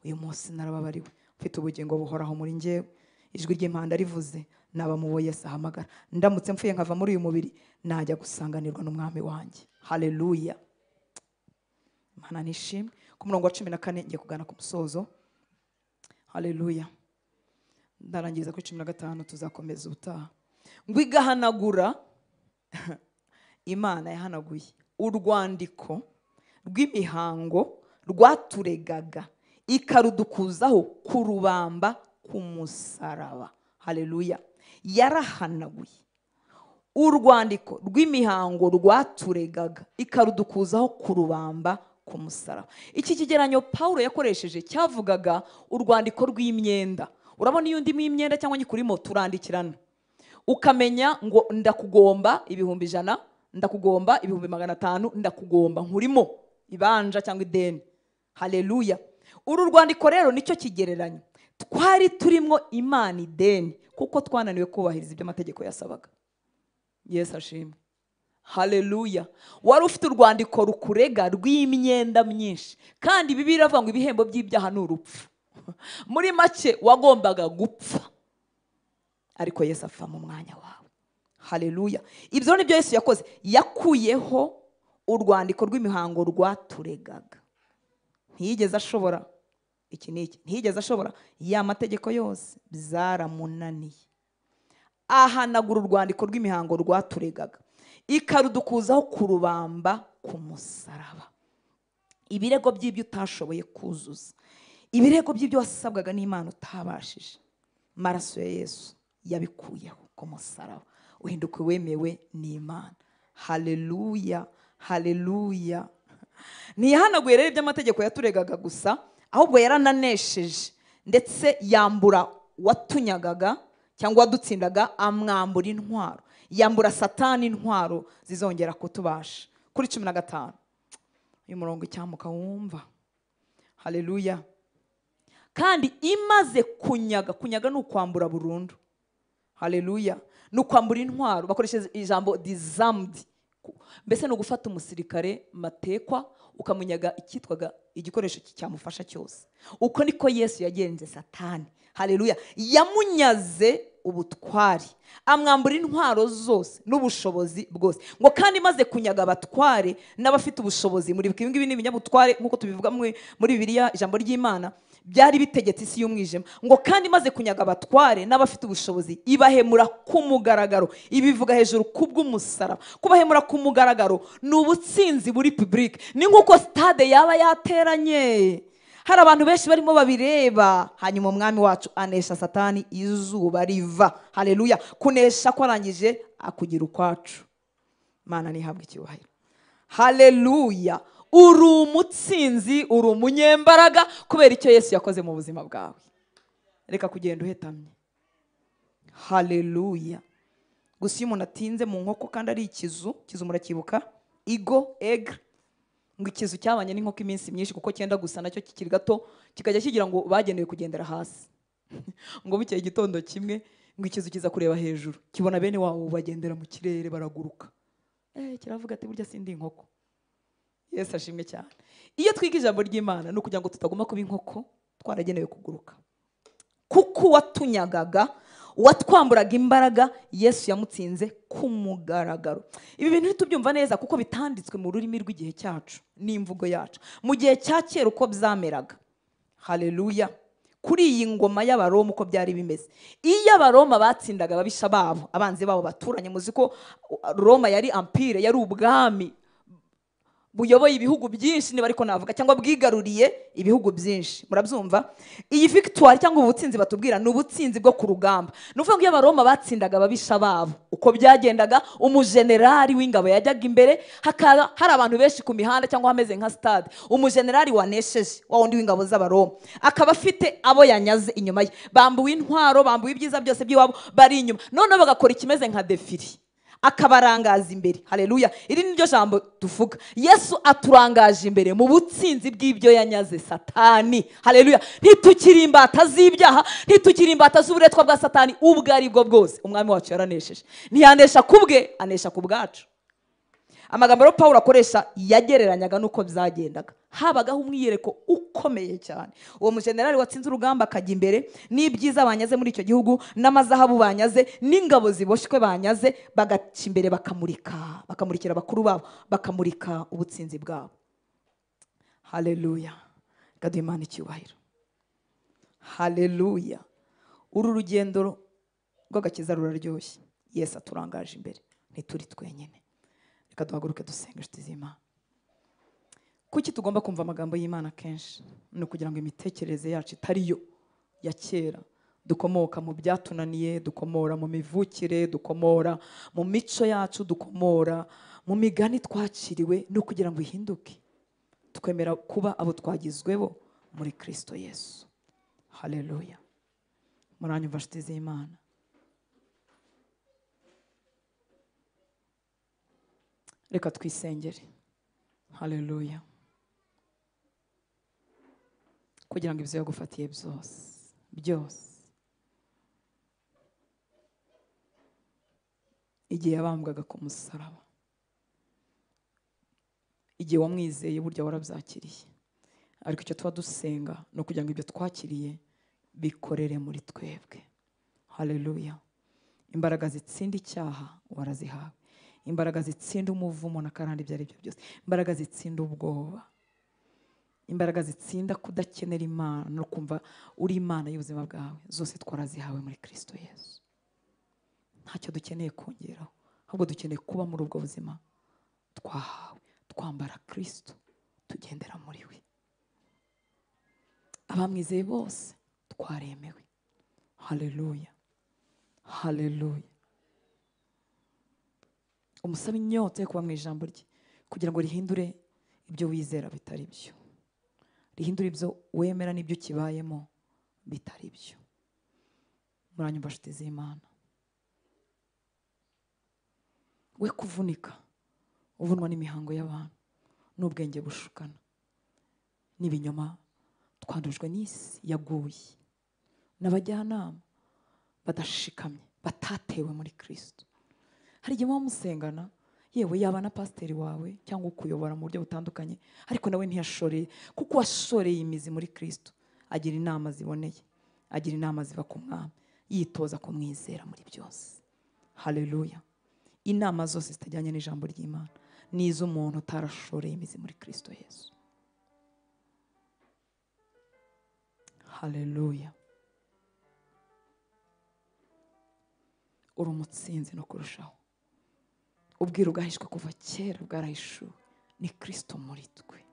uyu munsi narababariwe, mfite ubugingo buhoraho muri njyewe. Ijwi ry'impanda rivuze, naba mubo Yesu ahamagara. Ndamutse mfuye nkava muri uyu mubiri, najya gusanganirwa n'umwami wanjye. Haleluya. Imana nishimwe. Ku murongo wa 14 ngiye kugana ku musozo. Haleluya. Ndarangiza kuri 15 tuzakomeza ubutaha. Ngo igahanagura, Imana yahanaguye urwandiko rw'imihango rwaturegaga, ikarudukuzaho kurubamba ku musaraba. Haleluya. Yarahanaguye urwandiko rw'imihango rwaturegaga, ikarudukuzaho kurubamba ku musaraba. Iki kigeranyo Paulo yakoresheje cyavugaga urwandiko rw'imyenda. Urabona iyo ndimo imyenda cyangwa nyikurimo turandikirana, ukamenya ngo ndakugomba 100,000, ndakugomba 500,000, ndakugomba nkurimo ibanja cyangwa ideni. Haleluya. Uru rwandiko rero nicyo kigereranyo twari turimo Imana ideni, kuko twananiwe kubahiriza ibyo amategeko yasabaga. Yesu ashimwe. Haleluya. Wari ufite urwandiko rukurega rw'imyenda myinshi, kandi Bibiliya iravuga ngo ibihembo by'ibyaha ni urupfu. Muri make wagombaga gupfa, ariko Yesu apfa mu mwanya wawe. Haleluya. Ibyo nibyo Yesu yakoze, yakuyeho urwandiko rw'imihango rwaturegaga. Ntiyigeze ashobora iki n'iki, ntiyigeze ashobora ya mategeko yose, byaramunaniye. Ahanagura urwandiko rw'imihango rwaturegaga, ikarudukuzaho kurubamba ku musaraba. Ibirego by'ibyo utashoboye kuzuza, ibirego by'ibyo wasabwaga n'Imana utabashije, maraso ya Yesu yabikuyeho ku musaraba, uhinduka wemewe n'Imana. Haleluya, haleluya. Ntiyahanaguye rero iby'amategeko yaturegaga gusa, ahubwo yarananesheje, ndetse yambura watunyagaga cyangwa wadutsindaga, amwambura intwaro, yambura Satani intwaro zizongera kutubasha. Kuri 15 uyu murongo icyamuka wumva. Haleluya. Kandi imaze kunyaga, kunyaga ni ukwambura burundu. Haleluya. Ni ukwambura intwaro, bakoresheje ijambo disarmed. Mbese ni ugufata umusirikare matekwa ukamunyaga icyitwaga igikoresho cyamufasha cyose. Uko niko Yesu yagenze Satani. Haleluya. Yamunyaze ubutwari, amwambura intwaro zose n'ubushobozi bwose. Ngo kandi imaze kunyaga abatware n'abafite ubushobozi, muri ibi ngibi ni ibinyabutware nkuko tubivuga muri Bibiliya ijambo ry'Imana. Byari bitegetse isi y'umwijima. Ngo kandi maze kunyaga abatware n'abafite ubushobozi ibahemura ku mugaragaro, ibivuga hejuru kubw'umusaraba. Kubahemura ku mugaragaro ni ubutsinzi buri public, ni nkuko stade yaba yateranye hari abantu benshi barimo babireba. Hanyuma umwami wacu anesha Satani izuba riva. Haleluya. Kunesha kwarangije akugira ukwacu. Mana nihabwe icyubahiro. Haleluya. Uri umutsinzi, uri umunyembaraga kubera icyo Yesu yakoze mu buzima bwawe. Reka kugenda uhetamye. Haleluya. Gusa iyo umuntu atinze mu nkoko kandi ari ikizu, ikizu murakibuka, igo egre, ngo ikizu cyabanye n'inkoko iminsi myinshi kuko cyenda gusa nacyo kikiri gato, kikajya kigira ngo bagenewe kugendera hasi. Ngo bukeye igitondo kimwe ngo ikizu kiza kureba hejuru, kibona bene wabo bagendera mu kirere baraguruka. Kiravuga ati burya sindi inkoko. Yesu ashimwe cyane. Iyo twiga ijambo ry'Imana ni ukugira ngo tutaguma kuba inkoko twaragenewe kuguruka. Kuko watunyagaga, watwamburaga imbaraga, Yesu yamutsinze ku mugaragaro. Ibi bintu ntitubyumva neza kuko bitanditswe mu rurimi rw'igihe cyacu n'imvugo yacu. Mu gihe cya kera uko byameraga. Haleluya. Kuri iyi ngoma y'Abaroma uko byari bimeze. Iyo Abaroma batsindaga ababisha babo, abanzi babo baturanye, muzi ko Roma yari empire, yari ubwami buyoboye ibihugu byinshi niba ariko navuga, cyangwa bwigaruriye ibihugu byinshi. Murabyumva? Iyi victoire cyangwa ubutsinzi batubwira ni ubutsinzi bwo ku rugamba. Ni ukuvuga ngo iyo Abaroma batsindaga ababisha babo, uko byagendaga, umujenerali w'ingabo yajyaga imbere, hakaba hari abantu benshi ku mihanda cyangwa hameze nka stade. Umujenerali wanesheje wa wundi w'ingabo z'Abaroma akaba afite abo yanyaze inyuma ye, bambuwe intwaro, bambuwe ibyiza byose by'iwabo, bari inyuma. Noneho bagakora ikimeze nka defili, akabarangaza imbere. Haleluya. Iri niryo jambo tuvuga. Yesu aturangaje imbere mu butsinzi bw'ibyo yanyaze Satani. Haleluya. Ntitukiri imbata z'ibyaha, ntitukiri imbata z'uburetwa bwa Satani ubwo ari bwo bwose. Umwami wacu yaranesheje. Ntiyanesha kubwe, anesha ku bwacu. Amagambo rero Pawulo akoresha yagereranyaga nuko byagendaga. Habagaho umwiyereko ukomeye cyane. Uwo mujenerali watsinze urugamba akajya imbere, n'ibyiza banyaze muri icyo gihugu, n'amazahabu banyaze, n'ingabo ziboshywe banyaze, bagaca imbere bakamurika, bakamurikira bakuru babo, bakamurika ubutsinzi bwabo. Haleluya. Reka duhe Imana icyubahiro. Haleluya. Uru rugendo rw'agakiza ruraryoshye. Yesu aturangaje imbere, ntituri twenyine. Reka duhaguruke dusenga inshuti z'Imana. Kuki tugomba kumva amagambo y'Imana kenshi? Ni ukugira ngo imitekerereze yacu itari yo ya kera, dukomoka mu byatunaniye, dukomora mu mivukire, dukomora mu mico yacu, dukomora mu migani twaciriwe, ni ukugira ngo ihinduke, twemera kuba abo twagizweho muri Kristo Yesu. Haleluya. Muranyumva inshuti z'Imana? Reka twisengere. Haleluya. Kugira ngo ibyo yagufatiye byose byose, igihe yabambwaga ku musaraba, igihe wamwizeye burya warabyakiriye, ariko icyo tuba dusenga ni ukugira ngo ibyo twakiriye bikorere muri twebwe. Haleluya. Imbaraga zitsinda icyaha warazihawe, imbaraga zitsinda umuvumo na karande ibyo ari byo byose, imbaraga zitsinda ubwoba, imbaraga zitsinda kudakenera Imana no kumva uri Imana y'ubuzima bwawe, zose twarazihawe muri Kristo Yesu. Ntacyo dukeneye kongeraho, ahubwo dukeneye kuba muri ubwo buzima twahawe, twambara Kristo, tugendera muri we. Abamwizeye bose twaremewe. Haleluya. Haleluya. Umusaba inyota yo kuba mu ijambo rye kugira ngo rihindure ibyo wizera bitari byo, rihindure ibyo wemera n'ibyo kibayemo bitari byo. Muranyumva nshuti z'Imana? We kuvunika uvunwa n'imihango y'abantu n'ubwenge bushukana n'ibinyoma twandujwe n'isi yaguye, n'abajyanama badashikamye batatewe muri Kristo. Hari igihe muba musengana, yewe yaba na pasiteri wawe cyangwa ukuyobora mu buryo butandukanye, ariko nawe ntiyashoreye, kuko washoreye imizi muri Kristo. Agira inama ziboneye, agira inama ziva ku mwami, yitoza kumwizera muri byose. Haleluya. Inama zose zitajyanye n'ijambo ry'Imana ni iz'umuntu utarashoreye imizi muri Kristo Yesu. Haleluya. Uri umutsinzi no kurushaho. Ubwiru bwahishwe kuva kera bwarahishuwe, ni Kristo muri twe.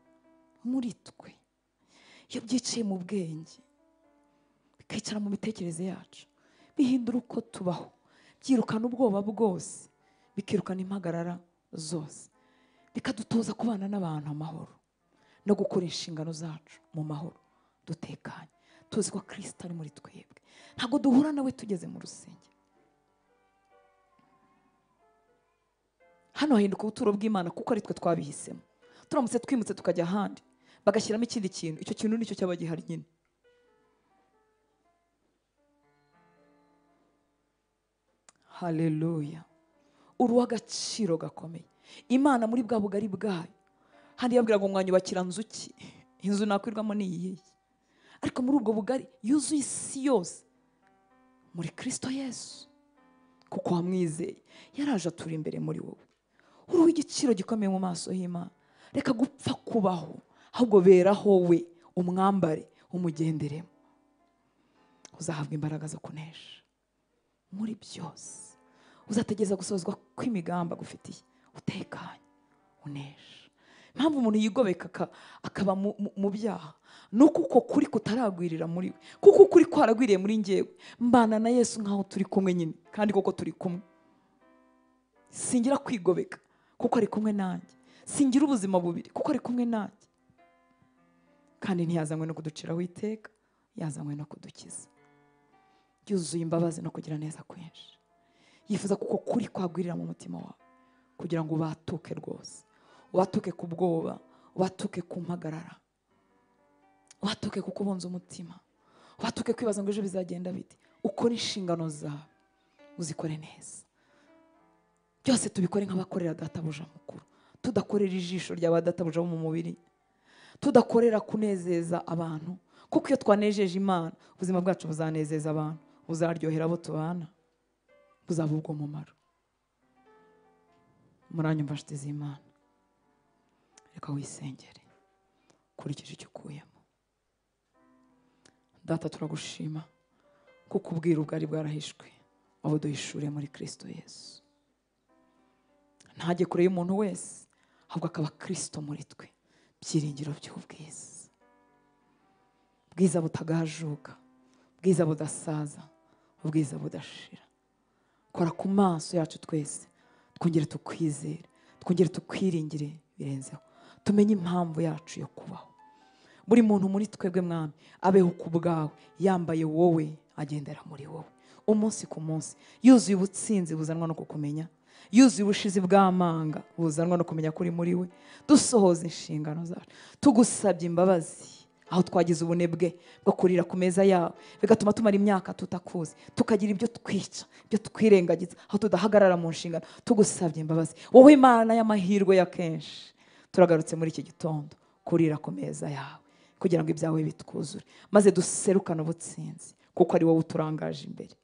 Muri twe. Iyo byiciye mu bwenge, bikicara mu mitekerereze yacu, bihindura uko tubaho, byirukana ubwoba bwose, bikirukana impagarara zose, bikadutoza kubana n'abantu amahoro no gukora inshingano zacu mu mahoro dutekanye, tuzi ko Kristo ari muri twebwe. Ntabwo duhura nawe tugeze mu rusengero. Hano hahinduka ubuturo bw'Imana kuko ari twe twabihisemo. Turamutse twimutse tukajya ahandi bagashyiramo ikindi kintu, icyo kintu nicyo cyaba gihari nyine. Haleluya. Uri uw'agaciro gakomeye. Imana muri bwa bugari bwayo, handi yabwira ngo mwanyubakira nzu ki? Inzu nakwirwamo ni iyihe? Ariko muri ubwo bugari yuzuye isi yose muri Kristo Yesu, kuko wamwizeye yaraje atura imbere muri wowe. Uri uw'igiciro gikomeye mu maso y'Imana. Reka gupfa kubaho, ahubwo beraho we, umwambare, umugenderemo. Uzahabwa imbaraga zo kunesha muri byose. Uzategereza gusozwa kw'imigamba agufitiye, utekanye, unesha. Impamvu umuntu yigobeka akaba mu byaha nuko uko kuri kutaragwirira muri we, kuko ukuri kwaragwiriye muri njyewe. Mbana na Yesu nkaho turi kumwe nyine, kandi koko turi kumwe. Singira kwigobeka kuko ari kumwe nanjye. Singira ubuzima bubiri kuko ari kumwe nanjye. Kandi ntiyazanywe no kuduciraho iteka, yazanywe no kudukiza. Yuzuye imbabazi no kugira neza kwinshi. Yifuza kuko kuri kwagwirira mu mutima wawe kugira ngo ubatuke rwose, ubatuke ku bwoba, ubatuke ku mpagarara, ubatuke ku kubunza umutima, ubatuke kwibaza ngo ejo bizagenda bite. Ukore inshingano zawe, uzikore neza. Byose tubikore nk'abakorera databuja mukuru, tudakorera ijisho rya databuja bo mu mubiri, tudakorera kunezeza abantu, kuko iyo twanejeje Imana ubuzima bwacu buzanezeza abantu, buzaryohera abo tubana, buzaba ubwo mumaro. Muranyumva nshuti z'Imana? Reka wisengere ukurikije icyo ukuyemo. Data, turagushima kuko ubwiru bwari bwarahishwe wabuduhishuriye muri Kristo Yesu. Ntajye kure y'umuntu wese, ahubwo akaba Kristo muri twe, byiringiro by'ubwiza, bwiza butagajuka, bwiza budasaza, ubwiza budashira. Kora ku maso yacu twese, twongere tukwizere, twongere tukwiringire birenzeho, tumenye impamvu yacu yo kubaho. Buri muntu muri twebwe Mwami abeho ku bwawe, yambaye wowe, agendera muri wowe umunsi ku munsi, yuzuye ubutsinzi buzanwa no kukumenya, yuzuye ubushizi bw'amanga buzanwa no kumenya kuri muri we. Dusohoza inshingano zacu, tugusabye imbabazi aho twagize ubunebwe bwo kurira ku meza yawe, bigatuma tumara imyaka tutakuzi, tukagira ibyo twica, ibyo twirengagiza, aho tudahagarara mu nshingano. Tugusabye imbabazi wowe Imana y'amahirwe ya kenshi. Turagarutse muri iki gitondo kurira ku meza yawe kugira ngo ibyawe bitwuzure, maze duserukane ubutsinzi kuko ari wowe uturangaje imbere.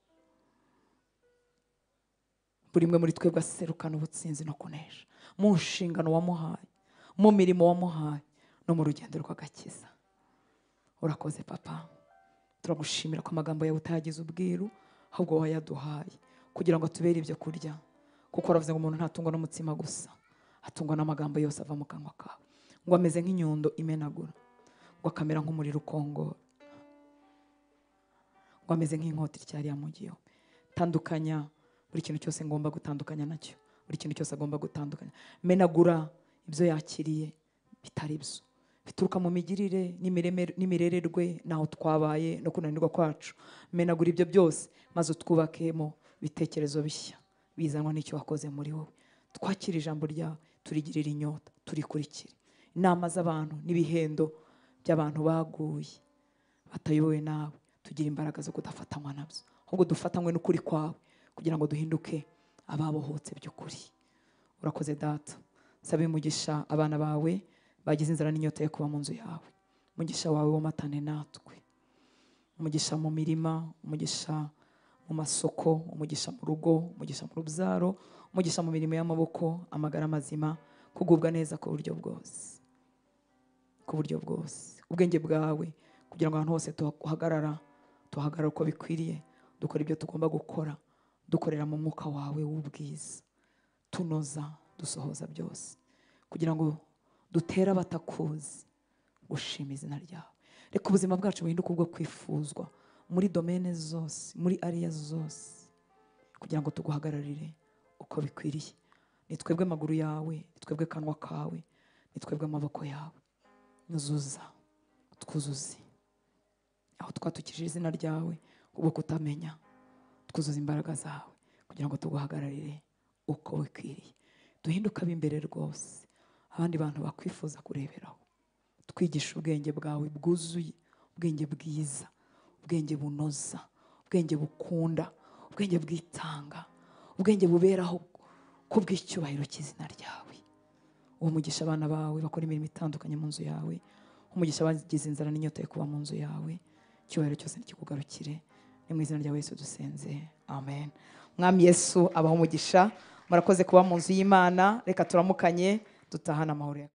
Buri umwe muri twebwe aserukana ubutsinzi no kunesha mu nshingano wamuhaye, mu mirimo wamuhaye, no mu rugendo rw'agakiza. Urakoze Papa, turagushimira ko amagambo yawe utayagize ubwiru, ahubwo wayaduhaye kugira ngo atubere ibyo kurya, kuko waravuze ngo umuntu ntatungwa n'umutsima gusa, atungwa n'amagambo yose ava mu kanwa kawe. Ngo ameze nk'inyundo imenagura, ngo akamera nk'umuriro ukongora, ngo ameze nk'inkota ityariye mu gihome. Tandukanya buri kintu cyose ngomba gutandukanya nacyo, buri kintu cyose agomba gutandukanya. Menagura ibyo yakiriye bitari byo, bituruka mu migirire n'imirererwe naho twabaye no kunanirwa kwacu. Menagura ibyo byose maze utwubakemo ibitekerezo bishya bizanwa n'icyo wakoze muri wowe. Twakire ijambo ryawe, turigirire inyota, turikurikire. Inama z'abantu n'ibihendo by'abantu baguye batayobowe nawe, tugira imbaraga zo kudafatanywa nabyo, ahubwo dufatanywe n'ukuri kwawe kugira ngo duhinduke ababohotse by'ukuri. Urakoze Data, sabe umugisha abana bawe bagize inzara n'inyota yo kuba mu nzu yawe. Umugisha wawe womatane natwe, umugisha mu mirima, umugisha mu masoko, umugisha mu rugo, umugisha mu rubyaro, umugisha mu mirimo y'amaboko, amagara mazima, kugubwa neza ku buryo bwose, ku buryo bwose. Ubwenge bwawe kugira ngo ahantu hose tuhagarara, tuhagarara uko bikwiriye, dukora ibyo tugomba gukora, dukorera mu mwuka wawe w'ubwiza, tunoza dusohoza byose, kugira ngo dutere abatakuzi gushima izina ryawe. Reka ubuzima bwacu buhinduke ubwo kwifuzwa muri domene zose, muri area zose, kugira ngo tuguhagararire uko bikwiriye. Ni twebwe amaguru yawe, ni twebwe kanwa kawe, ni twebwe amaboko yawe. Nyuzuza, twuzuze aho twatukije izina ryawe kubwo kutamenya, twuzuze imbaraga zawe kugira ngo tuguhagararire uko bikwiriye. Duhinduke ab'imbere rwose, abandi bantu bakwifuza kureberaho. Twigishe ubwenge bwawe bwuzuye, ubwenge bwiza, ubwenge bunoza, ubwenge bukunda, ubwenge bwitanga, ubwenge buberaho kubw'icyubahiro cy'izina ryawe. Uwo mugisha abana bawe bakora imirimo itandukanye mu nzu yawe, umugisha abagize inzara n'inyota yo kuba mu nzu yawe, icyubahiro cyose nikikugarukire. Ni mu izina rya Yesu dusenze, amen. Mwami Yesu abaho umugisha. Murakoze kuba mu nzu y'Imana. Reka turamukanye, dutahane amahoro.